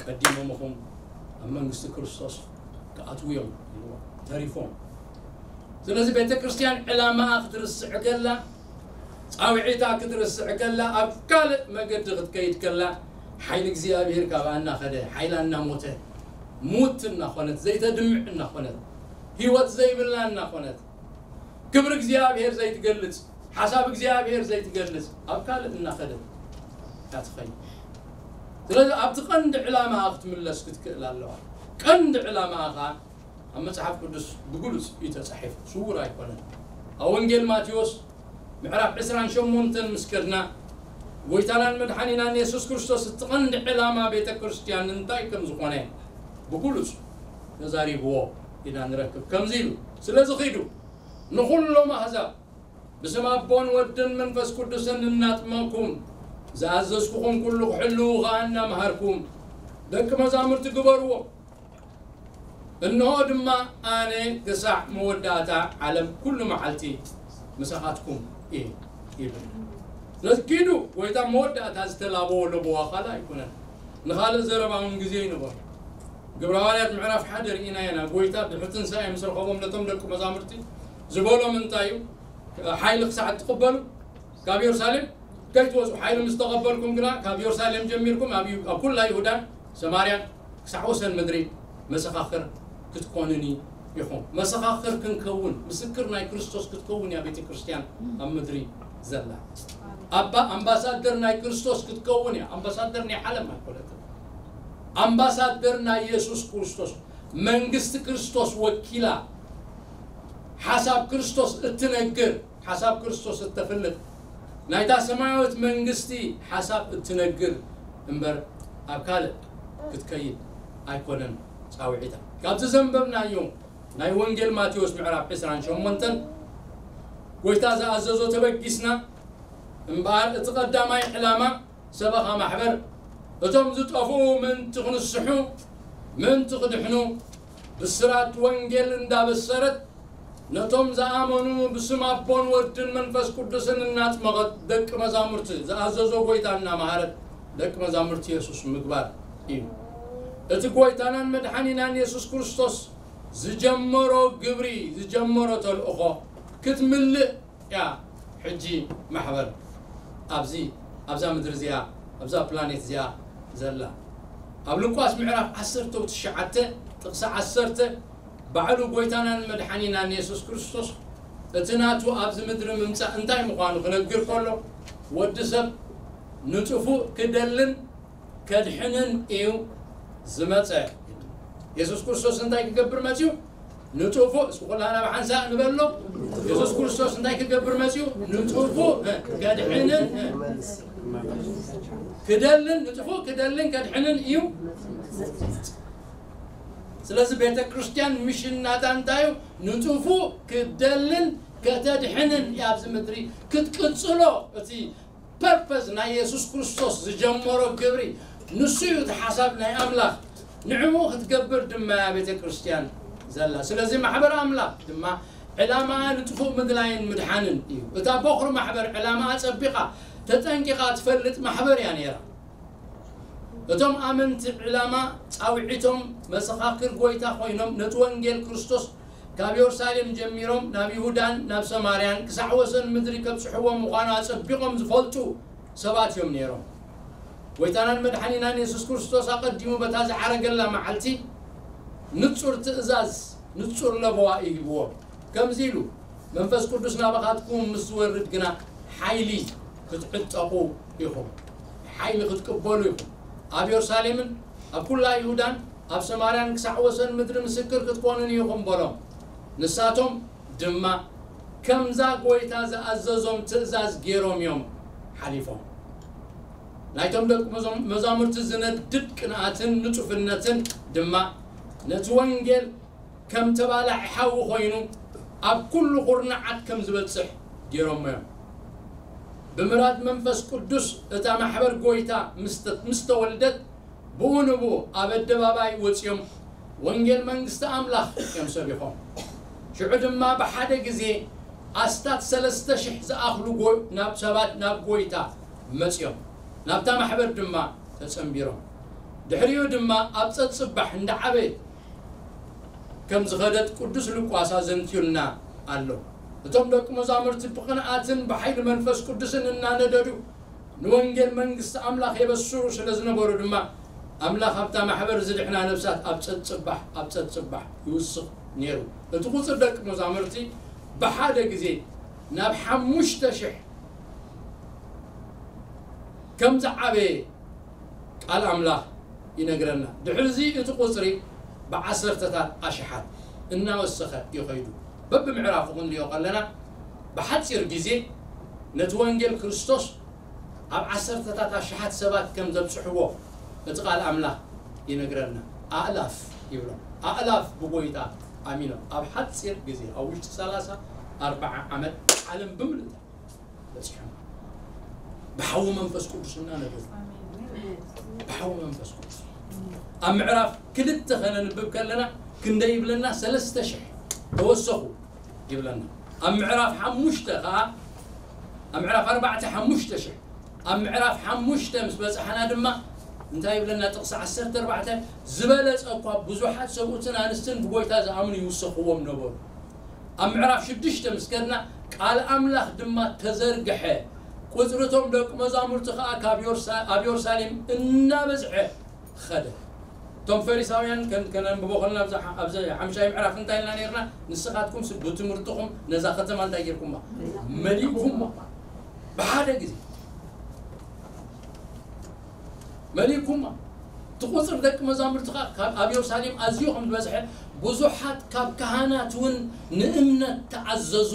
ቀዲሞምኹም ኣብ መንግስቲ ክርስቶስ ክኣትዉ እዮም ኢልዎም ተሪፎም ስለዚ ቤተ ክርስቲያን ዕላማኣ ክትርስዕ ከላ ጻውዒታ ክትርስዕ ከላ ኣብ ካልእ መገዲ ክትከይድ ከላ ሓይሊ እግዚኣብሔር ካብኣ እናኸደ ሓይላ እናሞተ ሙት እናኾነት ዘይተድምዕ እናኾነት ህይወት ዘይብላ እናኾነት ክብሪ እግዚኣብሔር ዘይትገልጽ ሓሳብ እግዚኣብሔር ዘይትገልጽ ኣብ ካልእ እናኸደት እያ ትኸይድ ስለዚ ኣብቲ ቀንዲ ዕላማኣ ክትምለስ ክትክእል ኣለዋ ቀንዲ ዕላማኣ ከዓ ኣብ መጽሓፍ ቅዱስ ብግሉጽ እዩ ተጻሒፉ ስውር ኣይኮነን ኣብ ወንጌል ማቴዎስ ምዕራፍ ዕስራን ሸሞንተን ምስ ከድና ጎይታናን መድሓኒናን የሱስ ክርስቶስ እቲ ቀንዲ ዕላማ ቤተ ክርስትያን እንታይ ከም ዝኾነ ብግሉጽ ተዛሪብዎ ኢና ንረክብ ከምዚ ኢሉ ስለዚ ኺዱ ንኹሎም ኣህዛብ ብስም ኣቦን ወድን መንፈስ ቅዱስን እናጥመቕኩም ዝኣዘዝኩኹም ኩሉ ክሕልዉ ኸኣ እናምሃርኩም ደቂ መዛሙርቲ ግበርዎ እንሆ ድማ ኣነ ክሳዕ መወዳእታ ዓለም ኩሉ መዓልቲ ምሳኻትኩም እየ ይብል ስለዚ ኪዱ ጎይታ መወዳእታ ዝተላበዎ ለበዋ ካልእ ኣይኮነን ንኻልእ ዘረባ እውን ግዜ ይነበሩ ግብረ ሃዋርያት ምዕራፍ ሓደ ርኢና ኢና ጎይታ ድሕሪ ትንሳኤ ምስ ረኸቦም ነቶም ደቂ መዛሙርቲ ዝበሎም እንታይ እዩ ሓይሊ ክሳዕ እትቕበሉ ካብ የሩሳሌም ከይትወፁ ሓይሊ ምስ ተቐበልኩም ግና ካብ የሩሳሌም ጀሚርኩም ኣብ ኩላ ይሁዳን ሰማርያን ክሳዕ ወሰን ምድሪ መሰኻኽር ክትኮኑኒ ኢኹም መሰኻኽር ክንከውን ምስክር ናይ ክርስቶስ ክትከውን እያ ቤተ ክርስትያን ኣብ ምድሪ ዘላ ኣባ ኣምባሳደር ናይ ክርስቶስ ክትከውን እያ ኣምባሳደር ናይ ዓለም ኣይኮነትን ኣምባሳደር ናይ የሱስ ክርስቶስ መንግስቲ ክርስቶስ ወኪላ ሓሳብ ክርስቶስ እትነግር ሓሳብ ክርስቶስ እተፍልጥ ናይታ ሰማያዊት መንግስቲ ሓሳብ እትነግር እምበር ኣብ ካልእ ክትከይድ ኣይኮነን ፃውዒታ ካብዚ ዘንበብናዮ ናይ ወንጌል ማቴዎስ ምዕራፍ ዕስራን ሸሞንተን ጎይታ ዝኣዘዞ ተበጊስና እምበኣር እቲ ቀዳማይ ዕላማ ሰበኻ ማሕበር እቶም ዝጠፍኡ ምእንቲ ክንስሑ ምእንቲ ክድሕኑ ብስራት ወንጌል እንዳበሰረት ነቶም ዝኣመኑ ብስም ኣቦን ወድን መንፈስ ቅዱስን እናጥመቐት ደቂ መዛሙርቲ ዝኣዘዞ ጎይታ እናመሃረት ደቂ መዛሙርቲ የሱስ ምግባር እዩ። እቲ ጎይታናን መድሓኒናን የሱስ ክርስቶስ ዝጀመሮ ግብሪ ዝጀመሮ ተልእኾ ክትምልእ እያ ሕጂ ማሕበር ኣብዚ ኣብዛ ምድሪ እዚኣ ኣብዛ ፕላኔት እዚኣ ዘላ ኣብ ሉቃስ ምዕራፍ ዓሰርተ ትሽዓተ ጥቕሲ ዓሰርተ ባዕሉ ጎይታናን መድሓኒናን የሱስ ክርስቶስ እቲ ናቱ ኣብዚ ምድሪ ምምፃእ እንታይ ምዃኑ ክነግር ከሎ ወዲ ሰብ ንጥፉእ ክደልን ከድሕንን እዩ ዝመፀ። የሱስ ክርስቶስ እንታይ ክገብር መፅዩ? ንጥፉእ እስኪ ኩላና ብሓንሳእ ንበሎ። የሱስ ክርስቶስ እንታይ ክገብር መፅዩ? ንጥፉእ ከድሕንን ክደልን ንጥፉእ ክደልን ከድሕንን እዩ። ስለዚ ቤተ ክርስቲያን ሚሽን ናታ እንታይ እዩ? ንጥፉእ ክደልን ከተድሕንን እዩ። ኣብዚ ምድሪ ክትቅጽሎ እቲ ፐርፐዝ ናይ የሱስ ክርስቶስ ዝጀመሮ ግብሪ ንሱ እዩ። እቲ ሓሳብ ናይ ኣምላኽ ንዕኡ ክትገብር ድማ እያ ቤተ ክርስቲያን ዘላ። ስለዚ ማሕበር ኣምላኽ ድማ ዕላማኣ ንጥፉእ ምድላይን ምድሓንን እዩ። እታ ቦኽሪ ማሕበር ዕላማኣ ጸቢቓ ተጠንቂቓ ትፈልጥ ማሕበር እያ ነይራ። እቶም ኣመንቲ ዕላማ ጻውዒቶም መሰኻክር ጎይታ ኮይኖም ነቲ ወንጌል ክርስቶስ ካብ የሩሳሌም ጀሚሮም ናብ ይሁዳን ናብ ሰማርያን ክሳዕ ወሰን ምድሪ ከብጽሕዎ ምዃኑ ኣጸቢቖም ዝፈልጡ ሰባት እዮም ነይሮም። ጎይታናን መድሓኒናን የሱስ ክርስቶስ ኣቐዲሙ በታ ዝዓረገላ መዓልቲ ንጹር ትእዛዝ ንጹር ለበዋ እዩ ሂብዎም። ከምዚ ኢሉ መንፈስ ቅዱስ ናባኻትኩም ምስ ዝወርድ ግና ሓይሊ ክትዕጠቑ ኢኹም። ሓይሊ ክትቅበሉ ኢኹም። ኣብ የሩሳሌምን ኣብ ኩላ ይሁዳን ኣብ ሰማርያን ክሳዕ ወሰን ምድሪ ምስክር ክትኮኑን ኢኹም በሎም። ንሳቶም ድማ ከምዛ ጎይታ ዝኣዘዞም ትእዛዝ ገይሮም እዮም ሓሊፎም። ናይቶም ደቂ መዛም- መዛሙርቲ ዝነድድ ቅንኣትን ንጹፍነትን ድማ ነቲ ወንጌል ከም ተባላዒ ሓዊ ኮይኑ ኣብ ኩሉ ኩርናዓት ከም ዝበጽሕ ገይሮሞ እዮም። ብምራድ መንፈስ ቅዱስ እታ ማሕበር ጎይታ ምስ ተ- ምስ ተወልደት ብኡ ንብኡ ኣብ ኣደባባይ ወጺኦም ወንጌል መንግስቲ ኣምላኽ እዮም ሰቢኾም። ሽዑ ድማ ብሓደ ግዜ ኣስታት ሰለስተ ሽሕ ዝኣኽሉ ጎ- ናብ ሰባት ናብ ጎይታ መጺኦም ናብታ ማሕበር ድማ ተጸንቢሮም። ድሕሪኡ ድማ ኣብ ጸጽባሕ እንዳዓበየት ከም ዝኸደት ቅዱስ ሉቃስ ኣዘንትዩልና ኣሎ። እቶም ደቂ መዛሙርቲ ብቕንኣትን ብሓይሊ መንፈስ ቅዱስን እናነደዱ ንወንጌል መንግስቲ ኣምላኽ የበስሩ ስለ ዝነበሩ ድማ ኣምላኽ ኣብታ ማሕበር ዝድሕና ነብሳት ኣብ ጸጽባሕ ኣብ ጸጽባሕ ይውስኽ ነይሩ። እቲ ቁጽሪ ደቂ መዛሙርቲ ብሓደ ግዜ ናብ ሓሙሽተ ሽሕ ከም ዝዓበየ ቃል ኣምላኽ ይነግረና። ድሕርዚ እቲ ቁጽሪ ብዓሰርተታት ኣሽሓት እናወሰኸ እዩ ኸይዱ። በብምዕራፉ ክንሪኦ ከለና ብሓጺር ግዜ ነቲ ወንጌል ክርስቶስ ኣብ ዓሰርተታት ኣሽሓት ሰባት ከም ዘብጽሕዎ እቲ ቃል ኣምላኽ ይነግረና። ኣእላፍ ይብሎም። ኣእላፍ ብጎይታ ኣሚኖም ኣብ ሓጺር ግዜ ኣብ ውሽጢ ሰላሳ ኣርብዓ ዓመት ዓለም ብምልእታ በጺሖም። ብሓዊ መንፈስ ቅዱስ እናነደዱ ብሓዊ መንፈስ ቅዱስ ኣብ ምዕራፍ ክልተ ከነንብብ ከለና ክንደይ ይብለና? ሰለስተ ሽሕ ተወሰኹ ይብለና። ኣብ ምዕራፍ ሓሙሽተ ከዓ ኣብ ምዕራፍ ኣርባዕተ ሓሙሽተ ሽሕ ኣብ ምዕራፍ ሓሙሽተ ምስ በጻሕና ድማ እንታይ ይብለና? ጥቕሲ ዓሰርተ ኣርባዕተ ዝበለጸ እኳ ብዙሓት ሰብኡትን ኣንስትን ብጎይታ ዝኣምኑ ይውሰኽዎም ነበሩ። ኣብ ምዕራፍ ሽዱሽተ ምስ ከድና ቃል ኣምላኽ ድማ ተዘርግሐ፣ ቁጽሪ እቶም ደቂ መዛሙርቲ ኸኣ ካብ ዮርሳ- ኣብ ዮርሳሌም እናበዝሐ ኸደ። እቶም ፈሪሳውያን ከን- ከነንብቦ ኸለና ኣብዚ ሓ- ኣብዚ ሓምሻይ ምዕራፍ እንታይ ኢልና ነርና? ንስኻትኩም ስ- ብትምህርትኹም ነዛ ኸተማ እንታይ ጌርኩማ? መሊእኩማ። ብሓደ ግዜ መሊእኩማ። እቲ ቁጽሪ ደቂ መዛሙርቲ ኸኣ ካብ ኣብ የሩሳሌም ኣዝዩ ከም ዝበዝሐ ብዙሓት ካብ ካህናት እውን ንእምነት ተኣዘዙ።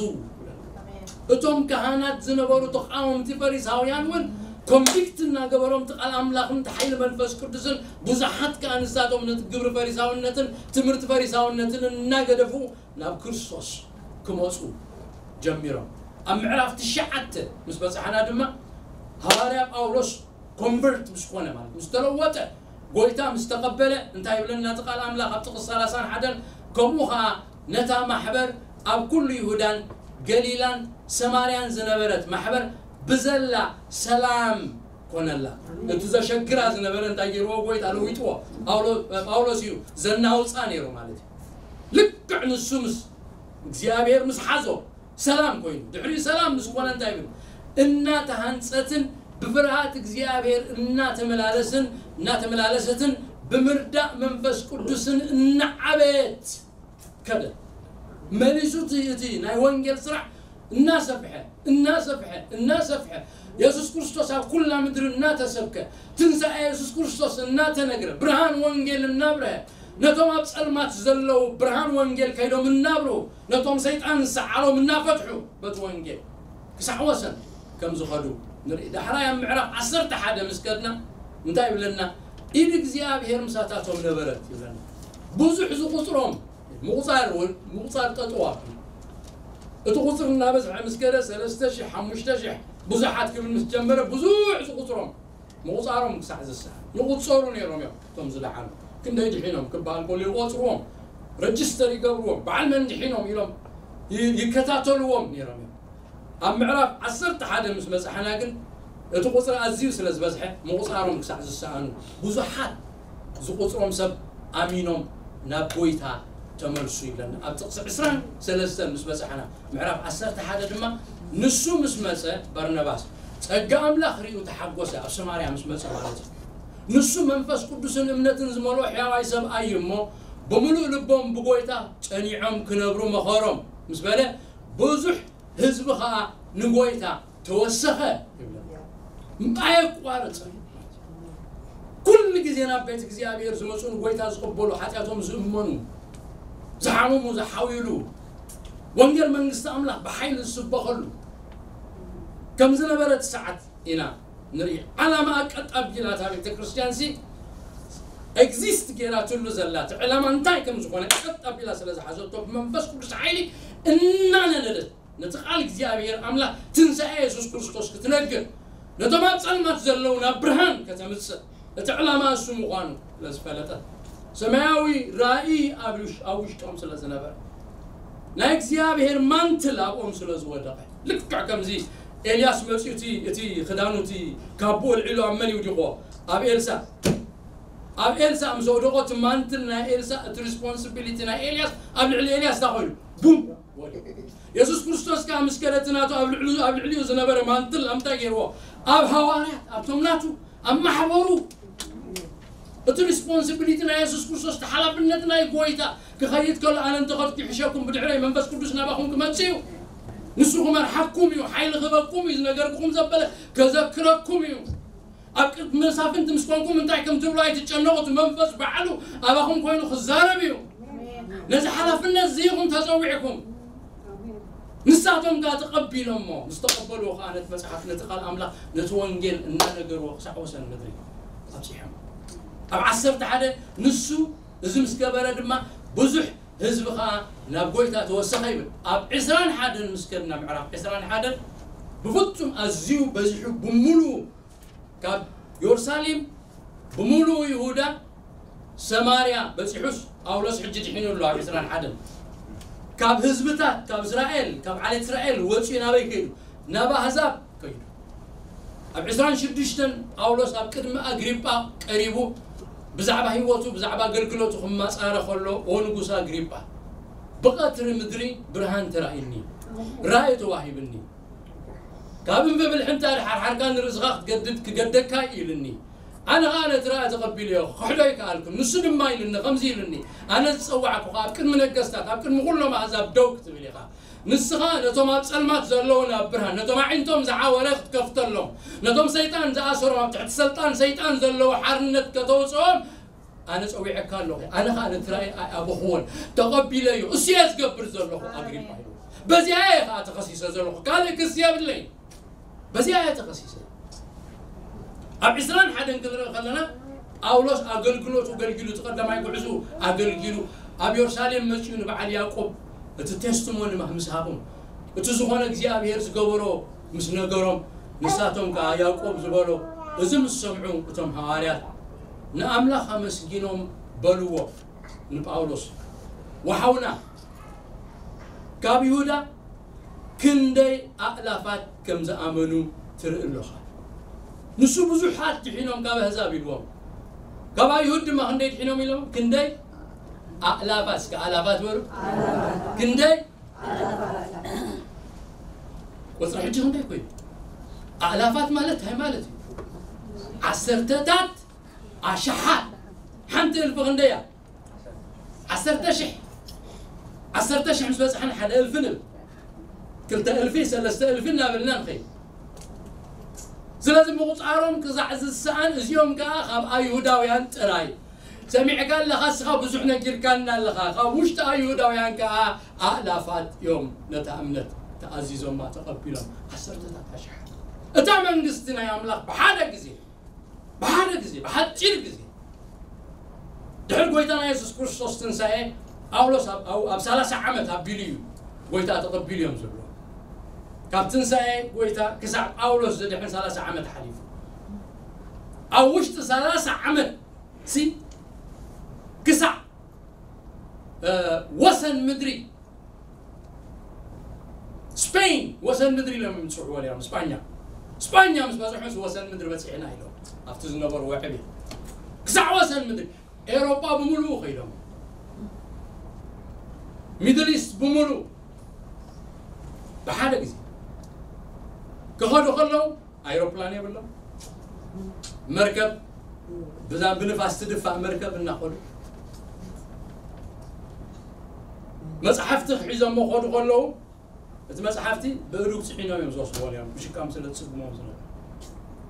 እቶም ካህናት ዝነበሩ ተቃወምቲ ፈሪሳውያን እውን ኮንቪክት እናገበሮም እቲ ቃል ኣምላኽን እቲ ሓይሊ መንፈስ ቅዱስን ብዙሓት ከኣ ንሳቶም ነቲ ግብሪ ፈሪሳውነትን ትምህርቲ ፈሪሳውነትን እናገደፉ ናብ ክርስቶስ ክመፁ ጀሚሮም። ኣብ ምዕራፍ ትሽዓተ ምስ በፃሕና ድማ ሃዋርያ ጳውሎስ ኮንቨርት ምስ ኮነ ማለት ምስ ተለወጠ ጎይታ ምስ ተቐበለ እንታይ ይብለና እቲ ቃል ኣምላኽ ኣብ ጥቕስ ሰላሳን ሓደን ከምኡ ኸዓ ነታ ማሕበር ኣብ ኩሉ ይሁዳን ገሊላን ሰማርያን ዝነበረት ማሕበር ብዘላ ሰላም ኮነላ። እቲ ዘሸግራ ዝነበረ እንታይ ገይርዎ? ጎይታ ለዊጥዎ። ጳውሎ- ጳውሎስ እዩ ዘናውፃ ነይሩ ማለት እዩ። ልክዕ ንሱ ምስ እግዚኣብሔር ምስ ሓዞ ሰላም ኮይኑ ድሕሪ ሰላም ምስ ኮነ እንታይ ይብል? እናተሃንፀትን ብፍርሃት እግዚኣብሔር እናተመላለስን እናተመላለሰትን ብምርዳእ መንፈስ ቅዱስን እናዓበየት ከደ። መሊሱ እቲ እቲ ናይ ወንጌል ስራሕ እናሰፍሐ እናሰፍሐ እናሰፍሐ የሱስ ክርስቶስ ኣብ ኩላ ምድሪ እናተሰብከ ትንሳኤ የሱስ ክርስቶስ እናተነግረ ብርሃን ወንጌል እናብረሀ ነቶም ኣብ ጸልማት ዘለዉ ብርሃን ወንጌል ከይዶም እናብርሁ ነቶም ሰይጣን ዝሰዓሮም እናፈትሑ በቲ ወንጌል ክሳዕ ወሰን ከም ዝኸዱ ንርኢ። ዳሕራይ ኣብ ምዕራፍ ዓሰርተ ሓደ ምስ ከድና እንታይ ይብለና? ኢድ እግዚኣብሔር ምሳታቶም ነበረት ይብለና። ብዙሕ ዝቑጽሮም ምቑጻር ወ- ምቑጻር ጠጠው ኣቢሉ እቲ ቁጽሪ እናበዝሐ ምስ ከደ ሰለስተ ሽሕ ሓሙሽተ ሽሕ ብዙሓት ክብል ምስ ጀመረ ብዙሕ ዝቑጽሮም ምቑጻሮም ክሳዕ ዝስኣን ይቑጸሩ ነይሮም እዮም። እቶም ዝደሓኑ ክንደይ ድሒኖም ክበሃል ከሎ ይቖጽርዎም፣ ረጅስተር ይገብርዎም፣ በዓል መን ድሒኖም ኢሎም ይ- ይከታተልዎም ነይሮም እዮም። ኣብ ምዕራፍ ዓሰርተ ሓደ ምስ በጻሕና ግን እቲ ቁጽሪ ኣዝዩ ስለ ዝበዝሐ ምቑጻሮም ክሳዕ ዝሰኣኑ ብዙሓት ዝቑጽሮም ሰብ ኣሚኖም ናብ ጎይታ ተመልሱ ይብለና። ኣብ ጥቕሲ ዕስራን ሰለስተን ምስ በጻሕና ምዕራፍ ዓሰርተ ሓደ ድማ ንሱ ምስ መጸ በርነባስ ጸጋ ኣምላኽ ርእዩ ተሓጎሰ። ኣብ ሰማርያ ምስ መጸ ማለት እዩ። ንሱ መንፈስ ቅዱስን እምነትን ዝመልኦ ሕያዋይ ሰብኣይ እዩ እሞ ብምሉእ ልቦም ብጎይታ ጸኒዖም ክነብሩ መኸሮም ምስ በለ ብዙሕ ህዝቢ ኸኣ ንጎይታ ተወሰኸ ይብለና። ኣየቋረጸ። ኩሉ ግዜ ናብ ቤት እግዚኣብሔር ዝመፁ ንጎይታ ዝቕበሉ ሓጢኣቶም ዝእመኑ ዝሓመሙ ዝሓውዩሉ ወንጌል መንግስቲ ኣምላኽ ብሓይሊ ዝስበኸሉ ከም ዝነበረት ሰዓት ኢና ንርኢ። ዓላማ ቀጥ ኣቢላ እታ ቤተ ክርስቲያን ሲ ኤግዚስት ጌራትሉ ዘላ እቲ ዕላማ እንታይ ከም ዝኾነ ቀጥ ኣቢላ ስለ ዝሓዘቶ ብመንፈስ ቅዱስ ሓይሊ እናነደደት ነቲ ቃል እግዚኣብሔር ኣምላኽ ትንሳኤ የሱስ ክርስቶስ ክትነግር ነቶም ኣብ ጸልማት ዘለዉ ናብ ብርሃን ከተምጽእ እቲ ዕላማ እሱ ምዃኑ ስለ ዝፈለጠት ሰማያዊ ራእይ ኣብ ውሽ- ኣብ ውሽጦም ስለ ዝነበረ ናይ እግዚኣብሔር ማንትል ኣብኦም ስለ ዝወደቐ ልክዕ ከምዚ ኤልያስ መፅኡ እቲ እቲ ክዳኑ እቲ ካቦ ኣልዒሉ ኣብ መን ይውዲቖ ኣብ ኤልሳ ኣብ ኤልሳ ምስ ወደቖ እቲ ማንትል ናይ ኤልሳ እቲ ሪስፖንሲቢሊቲ ናይ ኤልያስ ኣብ ልዕሊ ኤልያስ እንታይ ኮይኑ ቡም ወዲቑ የሱስ ክርስቶስ ከዓ ምስ ከደ እቲ ናቱ ኣብ ልዕሊኡ ኣብ ልዕሊኡ ዝነበረ ማንትል ኣብ እንታይ ገይርዎ ኣብ ሃዋርያት ኣብቶም ናቱ ኣብ ማሕበሩ እቲ ሪስፖንሲቢሊቲ ናይ የሱስ ክርስቶስ እቲ ሓላፍነት ናይ ጎይታ ክኸይድ ከሎ ኣነ እንተኸድኩ ይሕሸኩም ብድሕረይ መንፈስ ቅዱስ ናባኹም ክመጽእ እዩ ንሱ ክመርሓኩም እዩ ሓይሊ ክህበኩም እዩ ዝነገርኩም ዘበለ ከዘክረኩም እዩ ኣብ ቅድሚ መሳፍንቲ ምስ ኮንኩም እንታይ ከም ትብሉ ኣይትጨነቑ እቲ መንፈስ ባዕሉ ኣባኹም ኮይኑ ክዛረብ እዩ ነዚ ሓላፍነት እዚ ኢኹም ተፀዊዕኩም ንሳቶም ጋር ተቐቢሎሞ ምስ ተቐበልዎ ከዓ ነቲ መፅሓፍ ነቲ ቃል ኣምላኽ ነቲ ወንጌል እናነገርዎ ክሳዕ ወሰን ምድሪ ኣብፂሖም ኣብ ዓሰርተ ሓደ ንሱ እዚ ምስ ገበረ ድማ ብዙሕ ህዝቢ ከዓ ናብ ጎይታ ተወሰኸ ይብል ኣብ ዕስራን ሓደን ምስ ከድና ምዕራፍ ዕስራን ሓደን ብፍጹም ኣዝዩ በዚሑ ብምሉኡ ካብ የሩሳሌም ብምሉኡ ይሁዳ ሰማርያ በጺሑስ ጳውሎስ ሕጂ ድሒኑ ኣሎ ኣብ ዕስራን ሓደን ካብ ህዝብታት ካብ እስራኤል ካብ ዓሌት እስራኤል ወጺኡ ናበይ ከይዱ ናብ ኣህዛብ ከይዱ ኣብ ዕስራን ሽዱሽተን ጳውሎስ ኣብ ቅድሚ ኣግሪጳ ቀሪቡ ብዛዕባ ህይወቱ ብዛዕባ ኣገልግሎቱ ክማጻረ ከሎ ኦ ንጉስ ኣግሪጳ ብቐትሪ ምድሪ ብርሃን ተራእዩኒ ራእይ ተዋሂብኒ ካብ እምበብልሒ እንተ ደሓርሓርካ ንርእስኻ ክትገድድ ክገደካ እዩ ኢልኒ ኣነ ኸዓ ነቲ ራእይ ተቐቢለዮ ክሕዶ ኣይከኣልኩን ንሱ ድማ ኢልኒ ከምዚ ኢልኒ ኣነ ዝጸዋዕኩኻ ኣብ ቅድሚ ነገስታት ኣብ ቅድሚ ኩሎም ኣህዛብ ደው ክትብል ኢኻ ንስኻ ነቶም ኣብ ጸልማት ዘለዉ ናብ ብርሃን ነቶም ኣዒንቶም ዝዓወረ ክትከፍተሎም ነቶም ሰይጣን ዝኣሰሮም ኣብ ትሕቲ ሰልጣን ሰይጣን ዘለዉ ሓርነት ከተውፅኦም ኣነ ጸዊዐካ ኣለኹ ኣነ ኸዓ ነቲ ራእይ ኣይኣበኽዎን ተቐቢለዮ እሱ እየ ዝገብር ዘለኹ ኣግሪጳ ኢሉ በዚኣ እየ ኸዓ ተኸሲሰ ዘለኹ ካልእ ክሲ የብለይ በዚኣ እየ ተኸሲሰ ኣብ ዕስራን ሓደን ክንርኢ ከለና ጳውሎስ ኣገልግሎቱ ገልጊሉ እቲ ቀዳማይ ጉዕዙ ኣገልጊሉ ኣብ የሩሳሌም መፂኡ ንበዓል ያዕቆብ እቲ ቴስቲሞኒ ምስ ሃቦም እቲ ዝኾነ እግዚኣብሔር ዝገበሮ ምስ ነገሮም ንሳቶም ከዓ ያዕቆብ ዝበሎ እዚ ምስ ሰምዑ እቶም ሃዋርያት ንኣምላኽ ኣመስጊኖም በልዎ ንጳውሎስ ወሓውና ካብ ይሁዳ ክንደይ ኣእላፋት ከም ዝኣመኑ ትርኢ ኣለኻ ንሱ ብዙሓት ድሒኖም ካብ ኣህዛብ ኢልዎም ካብ ኣይሁድ ድማ ክንደይ ድሒኖም ኢሎም ክንደይ ኣእላፋት እስከ ኣእላፋት በሉ ክንደይ ቁፅሪ ሕጂ ክንደይ ኮይኑ ኣእላፋት ማለት እንታይ ማለት እዩ ዓሰርተታት ኣሽሓት ሓንቲ እልፊ ክንደይ እያ ዓሰርተ ሽሕ ዓሰርተ ሽሕ ምስ በፅሐን ሓደ እልፊ ንብል ክልተ እልፊ ሰለስተ እልፊ እናበልና ንኸይድ ስለዚ ምቑፃሮም ክዛዕ ዝሰኣን እዚኦም ከዓ ካብ ኣይሁዳውያን ጥራይ ሰሚዕካ ኣለኻ እስኻ ብዙሕ ነጊርካና ኣለኻ ካብ ውሽጢ ኣይሁዳውያን ከዓ ኣእላፋት እዮም ነታ እምነት ተኣዚዞማ ተቐቢሎም ዓሰርተታት ኣሽሓት እታ መንግስቲ ናይ ኣምላኽ ብሓደ ግዜ፣ ብሓደ ግዜ፣ ብሓጺር ግዜ፣ ድሕሪ ጎይታና የሱስ ክርስቶስ ትንሳኤ፣ ጳውሎስ ኣብ፣ ኣብ፣ ኣብ ሰላሳ ዓመት ኣቢሉ እዩ ጎይታ ተቐቢሉ እዮም ዝብሉ። ካብ ትንሳኤ ጎይታ ክሳዕ ጳውሎስ ዘድሕን ሰላሳ ዓመት ሓሊፉ። ኣብ ውሽጢ ሰላሳ ዓመት ሲ ክሳዕ፣ እ፣ ወሰን ምድሪ ስፔን፣ ወሰን ምድሪ ኢሎም ይምጽሕዎ ነይሮም። ስጳኛ፣ ስጳኛ ምስ በጽሑስ ወሰን ምድሪ በጺሕና ኢሎም ኣብቲ ዝነበሩ ወዕቤ ክሳዕ ወሰን ምድሪ ኤሮጳ ብምሉኡ ከይዶም፣ ሚድል ኢስት ብምሉኡ ብሓደ ግዜ ክኸዱ ከለዉ ኣይሮፕላን የብሎም። መርከብ ብዛ ብንፋስ ትድፋእ መርከብ እናኸዱ መጽሓፍቲ ክሒዞሞ ከዱ ከለዉ እቲ መጽሓፍቲ ብእዱግ ጽሒኖም እዮም ዝወስድዎ ነይሮም፣ ብሽካም ስለ ዝጽግሞም ዝነበሩ።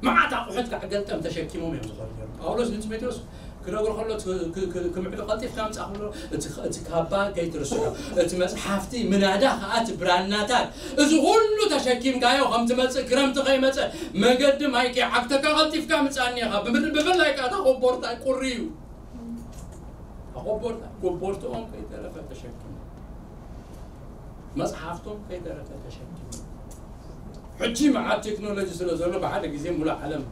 መዓት ኣቑሑት ከዓ ገልጠም ተሸኪሞም እዮም ዝኸዱ ነይሮም። ጳውሎስ ንጢሞቴዎስ ክነግሮ ከሎ፣ ክ-፣ ክ-፣ ክ-፣ ክምዕዱ ቀልጢፍካ ምጻእ ከሎ፣ እቲ፣ እቲ ካባ ከይትርስዖ፣ እቲ መጽሓፍቲ ምናዳ ከዓ እቲ ብራናታት፣ እዚ ኩሉ ተሸኪምካዮ ከም ትመጽእ፣ ክረምቲ ከይመጸ መገዲ ማይ ከይዓግተካ ቀልጢፍካ ምጻእ እኒኻ። ብምድ-፣ ብፍላይ ከዓ እታ ኮቦርታ ቁሪ እዩ። እታ ኮቦርታ፣ ኮቦርትኦም ከይተረፈ ተሸኪሙ። መጽሓፍቶም ከይተረፈ ተሸኪሙ። ሕጂ መዓት ቴክኖሎጂ ስለ ዘሎ ብሓደ ግዜ ሙሉእ ዓለም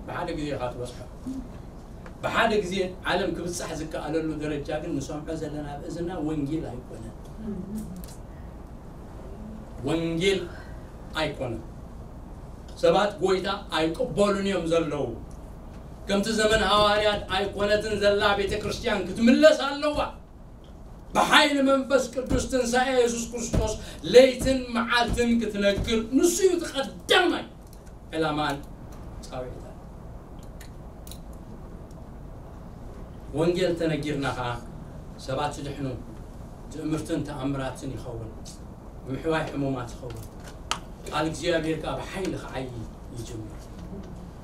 ብሓደ ግዜ ኢኻ ትበጽሖ። ብሓደ ግዜ ዓለም ክብጻሕ ዝከኣለሉ ደረጃ ግን ንሰምዖ ዘለና ኣብ እዝና ወንጌል ኣይኮነን። ወንጌል ኣይኮነን። ሰባት ጎይታ ኣይቅበሉን እዮም ዘለዉ። ከምቲ ዘመን ሃዋርያት ኣይኮነትን ዘላ ቤተ ክርስቲያን ክትምለስ ኣለዋ። ብሓይሊ መንፈስ ቅዱስ ትንሳኤ የሱስ ክርስቶስ ለይትን መዓልትን ክትነግር ንሱ እዩ እቲ ቀዳማይ ዕላማን ጻውዒታን። ወንጌል ተነጊርና ኸዓ ሰባት ይድሕኑ፣ ትእምርትን ተኣምራትን ይኸውን፣ ምሕዋይ ሕሙማት ይኸውን፣ ቃል እግዚኣብሔር ከኣ ብሓይሊ ክዓዪ ይጅምር።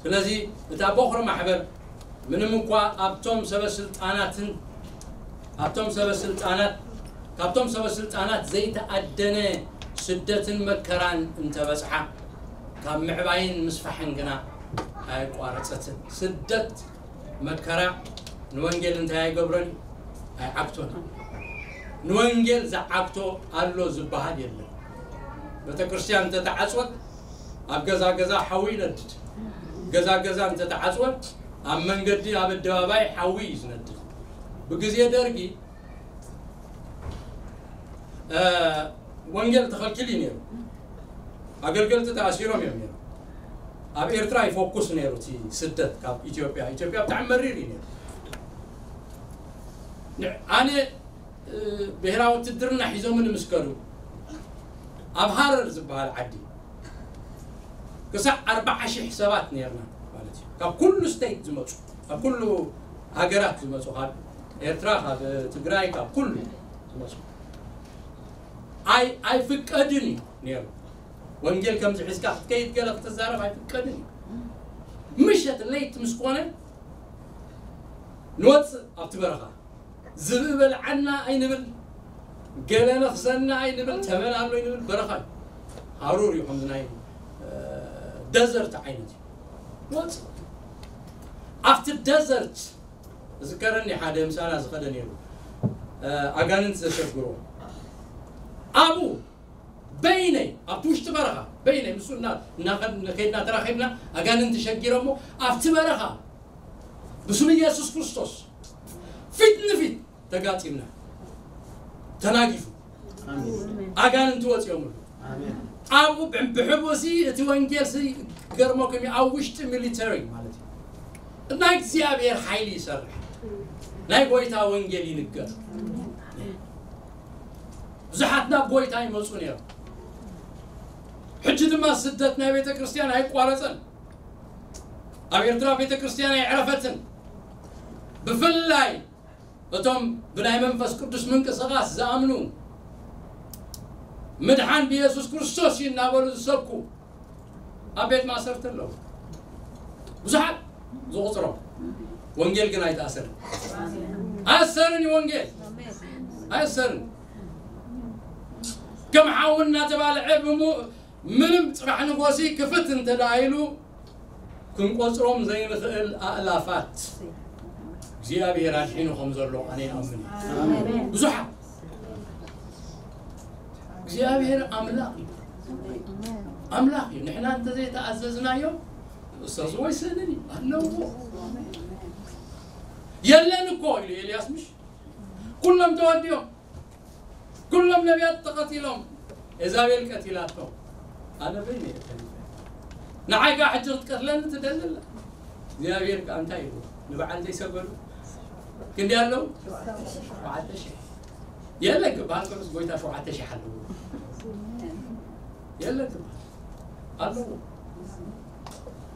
ስለዚ እታ ቦኽሪ ማሕበር ምንም እኳ ኣብቶም ሰበ ስልጣናትን ኣብቶም ሰበ ስልጣናት ካብቶም ሰበ ስልጣናት ዘይተኣደነ ስደትን መከራን እንተበጽሓ ካብ ምዕባይን ምስፋሕን ግና ኣየቋረጸትን። ስደት መከራ ንወንጌል እንታይ ኣይገብሮን እዩ? ኣይዓግቶን እዩ። ንወንጌል ዝዓግቶ ኣሎ ዝበሃል የለን። ቤተ ክርስቲያን እንተተዓጽወት ኣብ ገዛ ገዛ ሓዊ ይነድድ። ገዛ ገዛ እንተተዓጽወት ኣብ መንገዲ ኣብ ኣደባባይ ሓዊ እዩ ዝነድድ። ብግዜ ደርጊ እ፣ ወንጌል ተኸልኪሉ እዩ ነይሩ። ኣገልገልቲ ተኣሲሮም እዮም ነይሩ። ኣብ ኤርትራ ይፎኩስ ነይሩ እቲ ስደት ካብ ኢትዮጵያ። ኢትዮጵያ ብጣዕሚ መሪር እዩ ነይሩ። ን-፣ ኣነ፣ እ፣ ብሔራዊ ውትድርና ሒዞምኒ ምስ ከዱ ኣብ ሃረር ዝበሃል ዓዲ ክሳዕ ኣርባዓ ሽሕ ሰባት ነይርና ማለት እዩ። ካብ ኩሉ ስቴት ዝመጹ፣ ካብ ኩሉ ሃገራት ዝመጹ፣ ካብ ኤርትራ፣ ካብ ትግራይ፣ ካብ ኩሉ ዝመጹ። ኣይ-፣ ኣይፍቀድን እዩ ነይሩ። ወንጌል ከምዚ ሒዝካ ክትከይድ ገለ ክትዛረብ ኣይፍቀድን እዩ። ምሸት ለይት ምስ ኮነ ንወጽእ ኣብቲ በረኻ። ዝብኢ በልዓና ኣይንብል፣ ገለ ነኽሰና ኣይንብል፣ ተመን ኣሎ ኣይንብል፣ በረኻ እዩ። ሃሩር እዩ፣ ከምዚ ናይ፣ እ፣ ደዘርት ዓይነት እዩ። ወጽእ። ኣብቲ ደዘርት እዝከረኒ ሓደ ምሳና ዝኸደ ነይሩ፣ እ፣ ኣጋንንት ዘሸግሮ። ኣብኡ በይነይ፣ ኣብቲ ውሽጢ በረኻ፣ በይነይ፣ ምስ እና-፣ እናኸድ-፣ ከይድና ተራኺብና፣ ኣጋንንቲ ሸጊሮሞ፣ ኣብቲ በረኻ ብስም ኢየሱስ ክርስቶስ ፊት ንፊት ተጋጢምና። ተናጊፉ። ኣሜን። ኣጋንንቲ ወፂኦምሉ። ኣሜን። ኣብኡ ብ-፣ ብሕቡሲ እቲ ወንጌል ሲ ገርመኩም እዩ፣ ኣብ ውሽጢ ሚሊተሪ ማለት እዩ። እና እግዚኣብሔር ሓይሊ ይሰርሕ። ናይ ጎይታ ወንጌል ይንገር። ብዙሓት ናብ ጎይታ ይመፁ ነይሮም። ሕጂ ድማ ስደት ናይ ቤተ ክርስቲያን ኣይቋረፀን። ኣብ ኤርትራ ቤተ ክርስቲያን ኣይዕረፈትን። ብፍላይ እቶም ብናይ መንፈስ ቅዱስ ምንቅስቓስ ዝኣምኑ፣ ምድሓን ብየሱስ ክርስቶስ እዩ እናበሉ ዝሰብኩ ኣብ ቤት ማእሰርቲ ኣለዉ። ብዙሓት ዝቑጽሮም። ወንጌል ግን ኣይተኣሰርን። ኣሰርን እዩ ወንጌል። ኣሰርን። ከም ሓዊ እናተባልዐ ብሙ-፣ ምንም ጽባሕ ንጎሲ ክፍት እንተ ደኣ ኢሉ ክንቆጽሮም ዘይንኽእል ኣእላፋት እግዚኣብሔር ኣድሒኑ ከም ዘሎ ኣነ ይኣምን። ብዙሓት እግዚኣብሔር ኣምላኽ እዩ። ኣምላኽ እዩ። ንሕና እንተዘይተኣዘዝናዮ እሰዝዎ ይስእንን እዩ ኣለዎ። የለን እኮ ኢሉ ኤልያስ ምሽ ኩሎም ተወዲኦም ኩሎም ነቢያት ተቐቲሎም ኤዛቤል ቀቲላቶም። ኣነ በይነ እየ ተሪፈ። ንዓይ ከዓ ሕጂ ክትቀትለኒ ትደሊ ኣላ። እግዚኣብሔር ከዓ እንታይ ይብሉ ንበዓል ዘይሰገዱ ክንዲ ኣለዉ ሸውዓተ ሽሕ የለን ክበሃል ከሎስ ጎይታ ሸውዓተ ሽሕ ኣለዎ የለን ክበሃል ኣለዎ።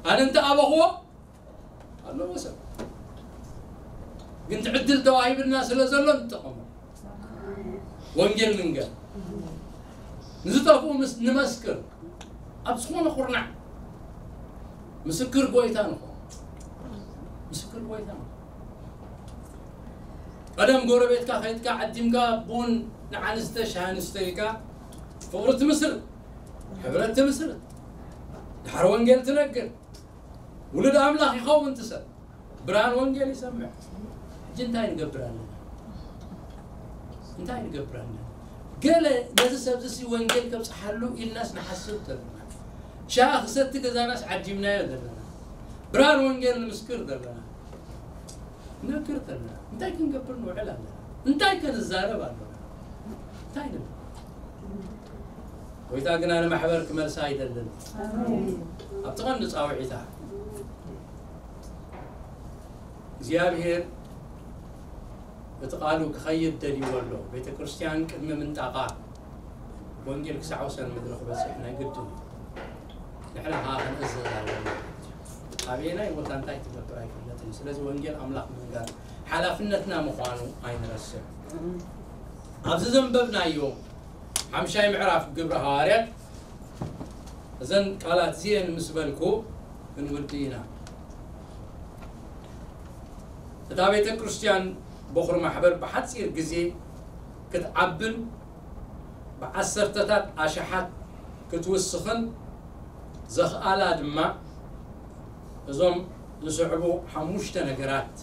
ኣነ እንተ ኣበኽዎ ኣለዎ ሰብ ግን ትዕድል ተዋሂብና ስለ ዘሎ ንጠቐሙ ወንጌል ንንገር ንዝጠፍኡ ምስ ንመስክር ኣብ ዝኾነ ኩርናዕ ምስክር ጎይታ ንኾ ምስክር ጎይታ ንኾ ቀደም ጎረቤትካ ከይድካ ዓዲምካ ቡን ንዓንስተ ሻሃንስተ ኢልካ ፍቕሪ ትምስር ሕብረት ትምስር ድሓር ወንጌል ትነግር ውሉድ ኣምላኽ ይኸውን ትሰብ ብርሃን ወንጌል ይሰምዕ ሕጂ እንታይ ንገብር ኣለና እንታይ ንገብር ኣለና ገለ ነዚ ሰብዚ ሲ ወንጌል ከብፅሓሉ ኢልናስ ንሓስብ ዘለና ሻ ክሰቲ ገዛናስ ዓዲምናዮ ዘለና ብርሃን ወንጌል ንምስክር ዘለና ነግር ዘለና እንታይ ክንገብር ንውዕል ኣለና እንታይ ከንዛረብ ኣለና እንታይ ንብል ጎይታ ግና ንማሕበር ክመልሳ ኣይደልን ኣብቲ ቀንዲ ፃውዒታ እግዚኣብሔር እቲ ቃሉ ክኸይድ ደልይዎ ኣሎ ቤተ ክርስቲያን ቅድሚ ምንጣቃ ወንጌል ክሳዕ ወሰን ምድሪ ክበፅሕ ናይ ግድን ንሕና ከዓ ክንእዘዝ ኣለና ኣበየናይ ቦታ እንታይ ትገብር ኣይፍለጥን ስለዚ ወንጌል ኣምላኽ ምንጋር ሓላፍነትና ምዃኑ ኣይንረስዕ ኣብዚ ዘንበብናዮ ሓምሻይ ምዕራፍ ግብሪ ሃዋርያት እዘን ቃላት እዚአን ምስ በልኩ ክንውዲ ኢና እታ ቤተ ክርስቲያን በኹሪ ማሕበር ብሓፂር ግዜ ክትዓብን ብዓሰርተታት ኣሽሓት ክትውስኽን ዘኽኣላ ድማ እዞም ዝስዕቡ ሓሙሽተ ነገራት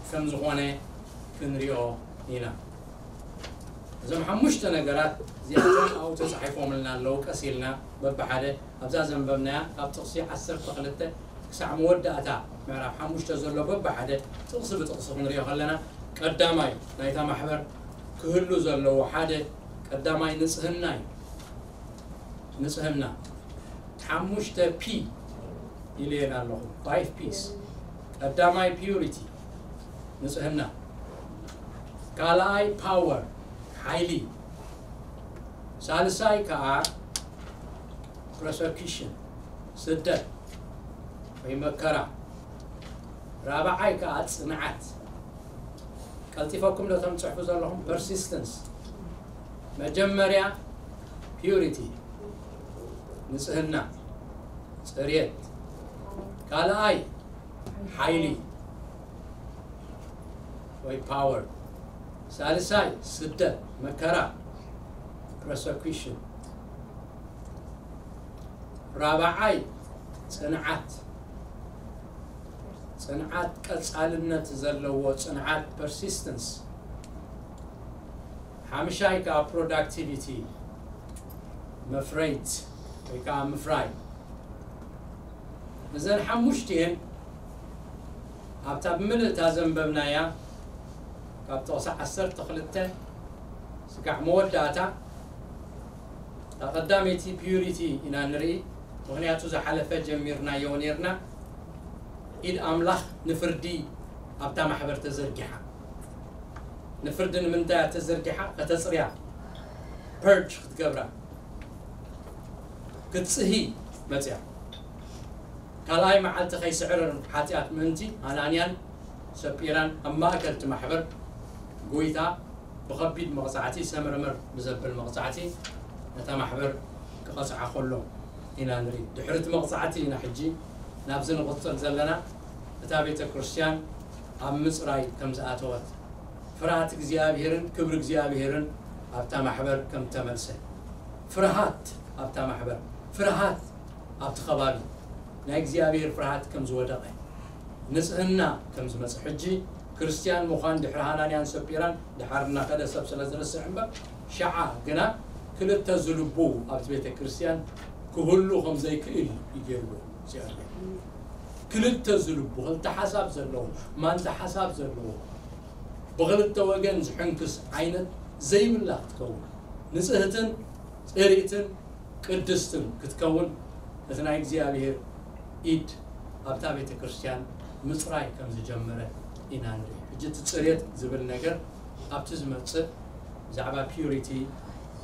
ከም ዝኾነ ክንሪኦ ኢና። እዞም ሓሙሽተ ነገራት እዚኣቶም ኣብኡ ተፃሒፎምልና ኣለዉ። ቀስ ኢልና በብሓደ ኣብዛ ዘንበብናያ ካብ ጥቕሲ ዓሰርተ ክልተ ክሳዕ መወዳእታ ምዕራፍ ሓሙሽተ ዘሎ በብሓደ ጥቕሲ ብጥቕሲ ክንሪኦ ከለና ቀዳማይ ናይታ ማሕበር ክህሉ ዘለዎ ሓደ ቀዳማይ ንፅህና እዩ። ንፅህና ሓሙሽተ ፒ ኢልየን ኣለኹ። Five P's ቀዳማይ ፒዩሪቲ ንፅህና፣ ካልኣይ ፓወር ሓይሊ፣ ሳልሳይ ከዓ ፕሮሰኪሽን ስደት ወይ መከራ፣ ራብዓይ ከዓ ፅንዓት። ቀልጢፈኩም ዶ ተምፅሕፉ ዘለኹም? ፐርሲስተንስ መጀመርያ ፒዩሪቲ ንፅህና ፅርየት፣ ካልኣይ ሓይሊ ወይ ፓወር፣ ሳልሳይ ስደት መከራ ፕሮሰኪሽን፣ ራብዓይ ፅንዓት ፅንዓት ቀፃልነት ዘለዎ ፅንዓት ፐርሲስተንስ ሓምሻይ ከዓ ፕሮዳክቲቪቲ መፍረይት ወይ ከዓ ምፍራይ እዘን ሓሙሽቲኤን ኣብታ ብምልእታ ዘንበብናያ ካብ ጥቕሲ ዓሰርተ ክልተ ስጋዕ መወዳእታ እታ ቀዳመይቲ ፒዩሪቲ ኢና ንርኢ ምኽንያቱ ዝሓለፈ ጀሚርናዮ ነርና ኢድ ኣምላኽ ንፍርዲ ኣብታ ማሕበር ተዘርጊሓ ንፍርዲ ንምንታይ ተዘርጊሓ ከተፅርያ ፐርጅ ክትገብራ ክትፅሂ መፅያ ካልኣይ መዓልቲ ከይስዕርር ሓጢኣት ምእንቲ ኣናንያን ሰጲራን ኣብ ማእከል እቲ ማሕበር ጎይታ ብኸቢድ መቕጻዕቲ ሰመርመር ብዘብል መቕጻዕቲ ነታ ማሕበር ክቐጽዓ ከሎ ኢና ንርኢ። ድሕሪ እቲ መቕጻዕቲ ኢና ሕጂ ናብዚ ንቕጽል ዘለና። እታ ቤተ ክርስቲያን ኣብ ምጽራይ ከም ዝኣተወት፣ ፍርሃት እግዚኣብሔርን ክብሪ እግዚኣብሔርን ኣብታ ማሕበር ከም ተመልሰ፣ ፍርሃት ኣብታ ማሕበር፣ ፍርሃት ኣብቲ ከባቢ፣ ናይ እግዚኣብሔር ፍርሃት ከም ዝወደቐ፣ ንጽህና ከም ዝመጽእ። ሕጂ ክርስትያን ምዃን ድሕሪ ሃናንያን ሰጲራን ድሓር እናኸደ ሰብ ስለ ዝርስዕ እምበር፣ ሸዓ ግና ክልተ ዝልቡ ኣብቲ ቤተ ክርስትያን ክህሉ ከም ዘይክእል እዩ ገይርዎ እግዚኣብሔር። ክልተ ዝልቡ፣ ክልተ ሓሳብ ዘለዎ፣ ማንተ ሓሳብ ዘለዎ፣ ብኽልተ ወገን ዝሕንክስ ዓይነት ዘይብላ ክትከውን፣ ንጽህትን ጽርይትን ቅድስትን ክትከውን እቲ ናይ እግዚኣብሔር ኢድ ኣብታ ቤተ ክርስትያን ምጽራይ ከም ዝጀመረ ኢና ንርኢ። ሕጂ እቲ ጽርየት ዝብል ነገር ኣብቲ ዝመጽእ ብዛዕባ purity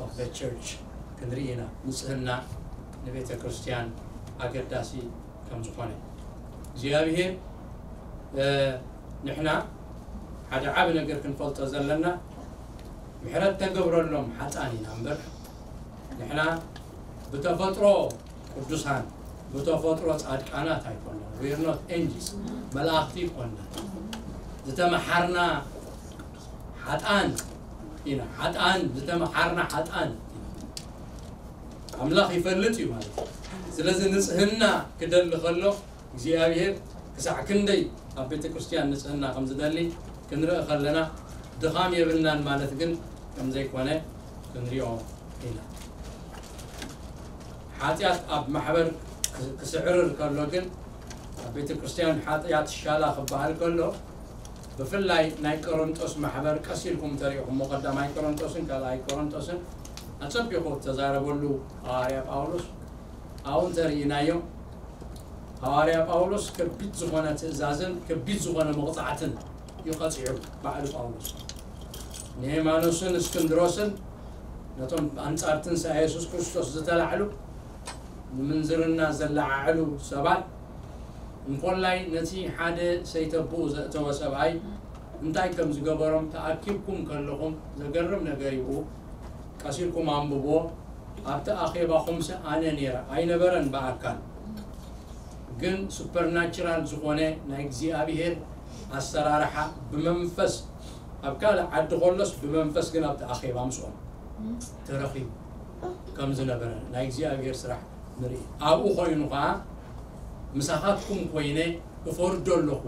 of the church ክንርኢ ኢና። ንጽህና ንቤተ ክርስትያን ኣገዳሲ ከም ዝኾነ እግዚኣብሔር፣ እ፣ ንሕና ሓደ ዓቢ ነገር ክንፈልጦ ዘለና፣ ምሕረት ተገብረሎም ሓጣን ኢና እምበር፣ ንሕና ብተፈጥሮ ቅዱሳን፣ ብተፈጥሮ ጻድቃናት ኣይኮንና። We are not angels፣ መላእኽቲ ኣይኮንና። ዝተመሓርና ሓጣን ኢና። ሓጣን፣ ዝተመሓርና ሓጣን ኢና። ኣምላኽ ይፈልጥ እዩ ማለት እዩ። ስለዚ ንጽህና ክደሊ ከሎ እግዚኣብሔር ክሳዕ ክንደይ ኣብ ቤተ ክርስትያን ንጽህና ከም ዝደሊ ክንርኢ ከለና፣ ድኻም የብልናን ማለት ግን ከም ዘይኮነ ክንሪኦ ኢና። ሓጢኣት ኣብ ማሕበር ክስዕርር ከሎ ግን፣ ኣብ ቤተ ክርስትያን ሓጢኣት ሻላ ክበሃል ከሎ፣ ብፍላይ ናይ ቆሮንጦስ ማሕበር፣ ቀስ ኢልኩም ተሪእኹሞ፣ ቀዳማይ ቆሮንጦስን ካልኣይ ቆሮንጦስን ኣጸቢቑ ተዛረበሉ ሃዋርያ ጳውሎስ። ኣብኡ እንተሪእናዮ፣ ሃዋርያ ጳውሎስ ከቢድ ዝኾነ ትእዛዝን ከቢድ ዝኾነ መቕጻዕትን እዩ ቀጺዑ፣ ባዕሉ ጳውሎስ። ንሄማኖስን እስክንድሮስን፣ ነቶም ኣንጻር ትንሳኤ የሱስ ክርስቶስ ዝተላዕሉ፣ ንምንዝርና ዘለዓዕሉ ሰባት፣ እንኮላይ ነቲ ሓደ ሰይተብኡ ዘእተወ ሰብኣይ እንታይ ከም ዝገበሮም ተኣኪብኩም ከለኹም ዘገርም ነገር እዩ። ቀሲልኩም ኣንብብዎ። ኣብቲ ኣኼባኹምሲ ኣነ ነይረ፣ ኣይነበረን ብኣካል። ግን ሱፐርናቹራል ዝኾነ ናይ እግዚኣብሔር ኣሰራርሓ ብመንፈስ፣ ኣብ ካልእ ዓዲ ከሎስ ብመንፈስ ግን ኣብቲ ኣኼባ ምስኦም ተረኺቡ ከም ዝነበረ ናይ እግዚኣብሔር ስራሕ ንርኢ። ኣብኡ ኮይኑ ኸዓ ምሳኻትኩም ኮይነ እፈርዶ ኣለኹ።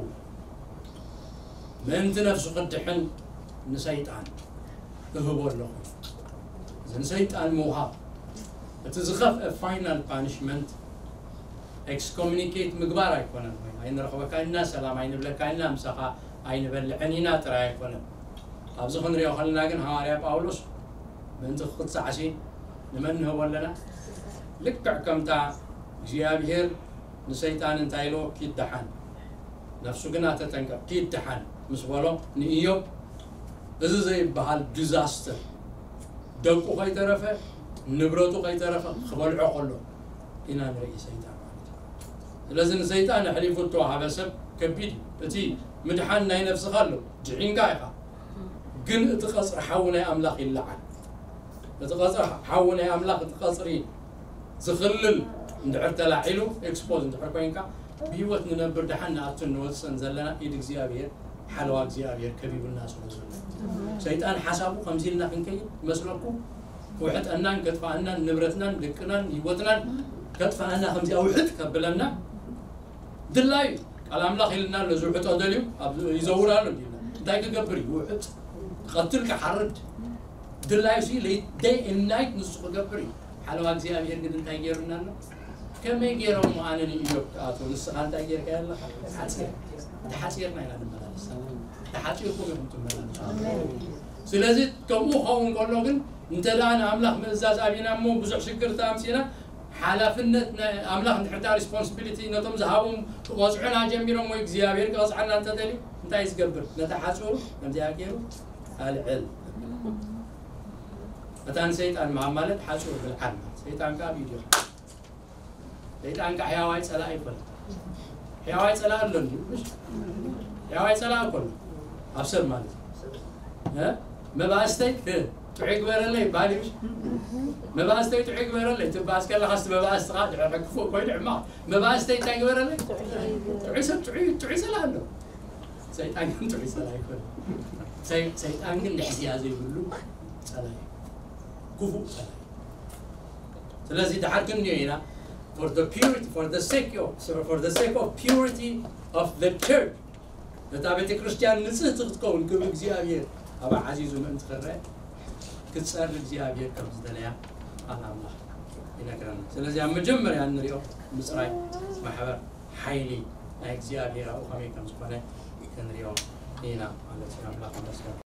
ምእንቲ ነፍሱ ክድሕን ንሰይጣን እህቦ ኣለኹ። እዚ ንሰይጣን ምውሃብ፣ እቲ ዝኸፍአ ፋይናል ፓኒሽመንት ኤክስኮሚኒኬት ምግባር ኣይኮነን። ወይ ኣይንረኽበካ ኢና፣ ሰላም ኣይንብለካ ኢና፣ ምሳኻ ኣይንበልዕን ኢና ጥራይ ኣይኮነን። ኣብዚ ክንሪኦ ከለና ግን ሃዋርያ ጳውሎስ ምእንቲ ክቕጻዕሲ ንመን ንህቦ ኣለና? ልክዕ ከምታ እግዚኣብሔር ንሰይጣን እንታይ ኢልዎ? ኪድ ደሓን፣ ነፍሱ ግና ተጠንቀቕ፣ ኪድ ደሓን ምስ በሎ ንኢዮብ፣ እዚ ዘይበሃል ዲዛስተር፣ ደቁ ከይተረፈ፣ ንብረቱ ከይተረፈ ክበልዖ ከሎ ኢና ንርኢ ሰይጣን ማለት እዩ። ስለዚ ንሰይጣን ኣሕሊፉ እተዋሃበ ሰብ ከቢድ እዩ። እቲ ምድሓን ናይ ነፍስኻ ኣሎ፣ ድሒንካ ኢኻ። ግን እቲ ቀጽሪ ሓዊ ናይ ኣምላኽ ይለዓል። እቲ ቀጽሪ ሓዊ ናይ ኣምላኽ፣ እቲ ቀጽሪ ዝኽልል እንድሕር ተላዒሉ፣ ኤክስፖዝ እንድሕር ኮይንካ፣ ብህይወት ንነብር፣ ደሓን ንኣቱን ንወጽእን ዘለና ኢድ እግዚኣብሔር፣ ሓለዋ እግዚኣብሔር ከቢቡና ስለ ዘሎ፣ ሰይጣን ሓሳቡ ከምዚ ኢልና ክንከይድ መስለኩም? ክውሕጠናን ከጥፍኣናን ንብረትናን ደቅናን ህይወትናን ከጥፍኣና፣ ከምዚኣ ውሕጥ ከብለና ድላዩ። ቃል ኣምላኽ ኢልና ኣሎ፣ ዝውሕጦ ደልዩ ኣብ ይዘውር ኣሎ እንዲልና። እንታይ ክገብር እዩ? ውሕጥ፣ ክቐትል፣ ክሓርድ ድላዩ ሲ፣ ደይ ኤንድ ናይት ንሱ ክገብር እዩ። ሓለዋ እግዚኣብሔር ግን እንታይ ገይሩና ኣሎ? ከመይ ገይሮም ኣነ ንኢዮብ ክኣትዎ፣ ንስኻ እንታይ ገይርካ ኣለኻ? ሓጺር። ተሓጺርና ኢና ንመላለስ። ተሓጺርኩም ኢኹም ትመላለሱ። ስለዚ ከምኡ ክኸውን ከሎ ግን፣ እንተ ደኣ ንኣምላኽ ምእዛዝ ኣቢና እሞ ብዙሕ ሽግር ተኣምሲና፣ ሓላፍነት ናይ ኣምላኽ እንድሕር ደኣ ሪስፖንሲቢሊቲ ነቶም ዝሃቦም ክቐጽዑና ጀሚሮም ወይ እግዚኣብሔር ክቐጽዓና እንተደልዩ እንታይ እዩ ዝገብር? ነታ ሓጹር ከምዚኣ ገይሩ ኣልዕል። መታን ሰይጣን ምሃብ ማለት ሓጹር ብልዓል ማለት። ሰይጣን ከኣ ቪድዮ። ሰይጣን ከኣ ሕያዋይ ጸላኢ ይኮነ። ሕያዋይ ጸላኢ ኣሎ እንዲ፣ ምሽ? ሕያዋይ ጸላኢ እኮ ኣሎ። ኣብ ሰብ ማለት እዩ። እ? መባእስተይ፣ እ፣ ጥዑይ ግበረለይ ይበሃል እዩ፣ ምሽ? መባእስተይ ጥዑይ ግበረለይ ትበኣስ ከለኻስ መባእስትኻ ድሕሪ ክፉእ ኮይኑ ሕማቕ። መባእስተይ እንታይ ግበረለይ? ጥዑይ ሰብ፣ ጥዑይ፣ ጥዑይ ጸላኢ ኣሎ። ሰይጣን ግን ጥዑይ ጸላኢ ኣይኮነን። ሰይ-፣ ሰይጣን ግን ንሕስያ ዘይብሉ ጸላኢ እዩ። ክፉእ ጸላኢ። ስለዚ ድሓር ክንዮ ኢና for the purity for the sake of for the sake of purity of the church ነታ ቤተ ክርስቲያን ንጽህቲ ክትከውን ክብሪ እግዚኣብሔር ኣብ ዓዚዙ ምእንቲ ክረአ ክትጸሪ እግዚኣብሔር ከም ዝደለያ ቃል ኣምላኽ ይነግረና። ስለዚ ኣብ መጀመርያ እንሪኦ ምጽራይ ማሕበር ሓይሊ ናይ እግዚኣብሔር ኣብኡ ከመይ ከም ዝኾነ ክንሪኦ ኢና ማለት እዩ። ኣምላኽ ይመስገን።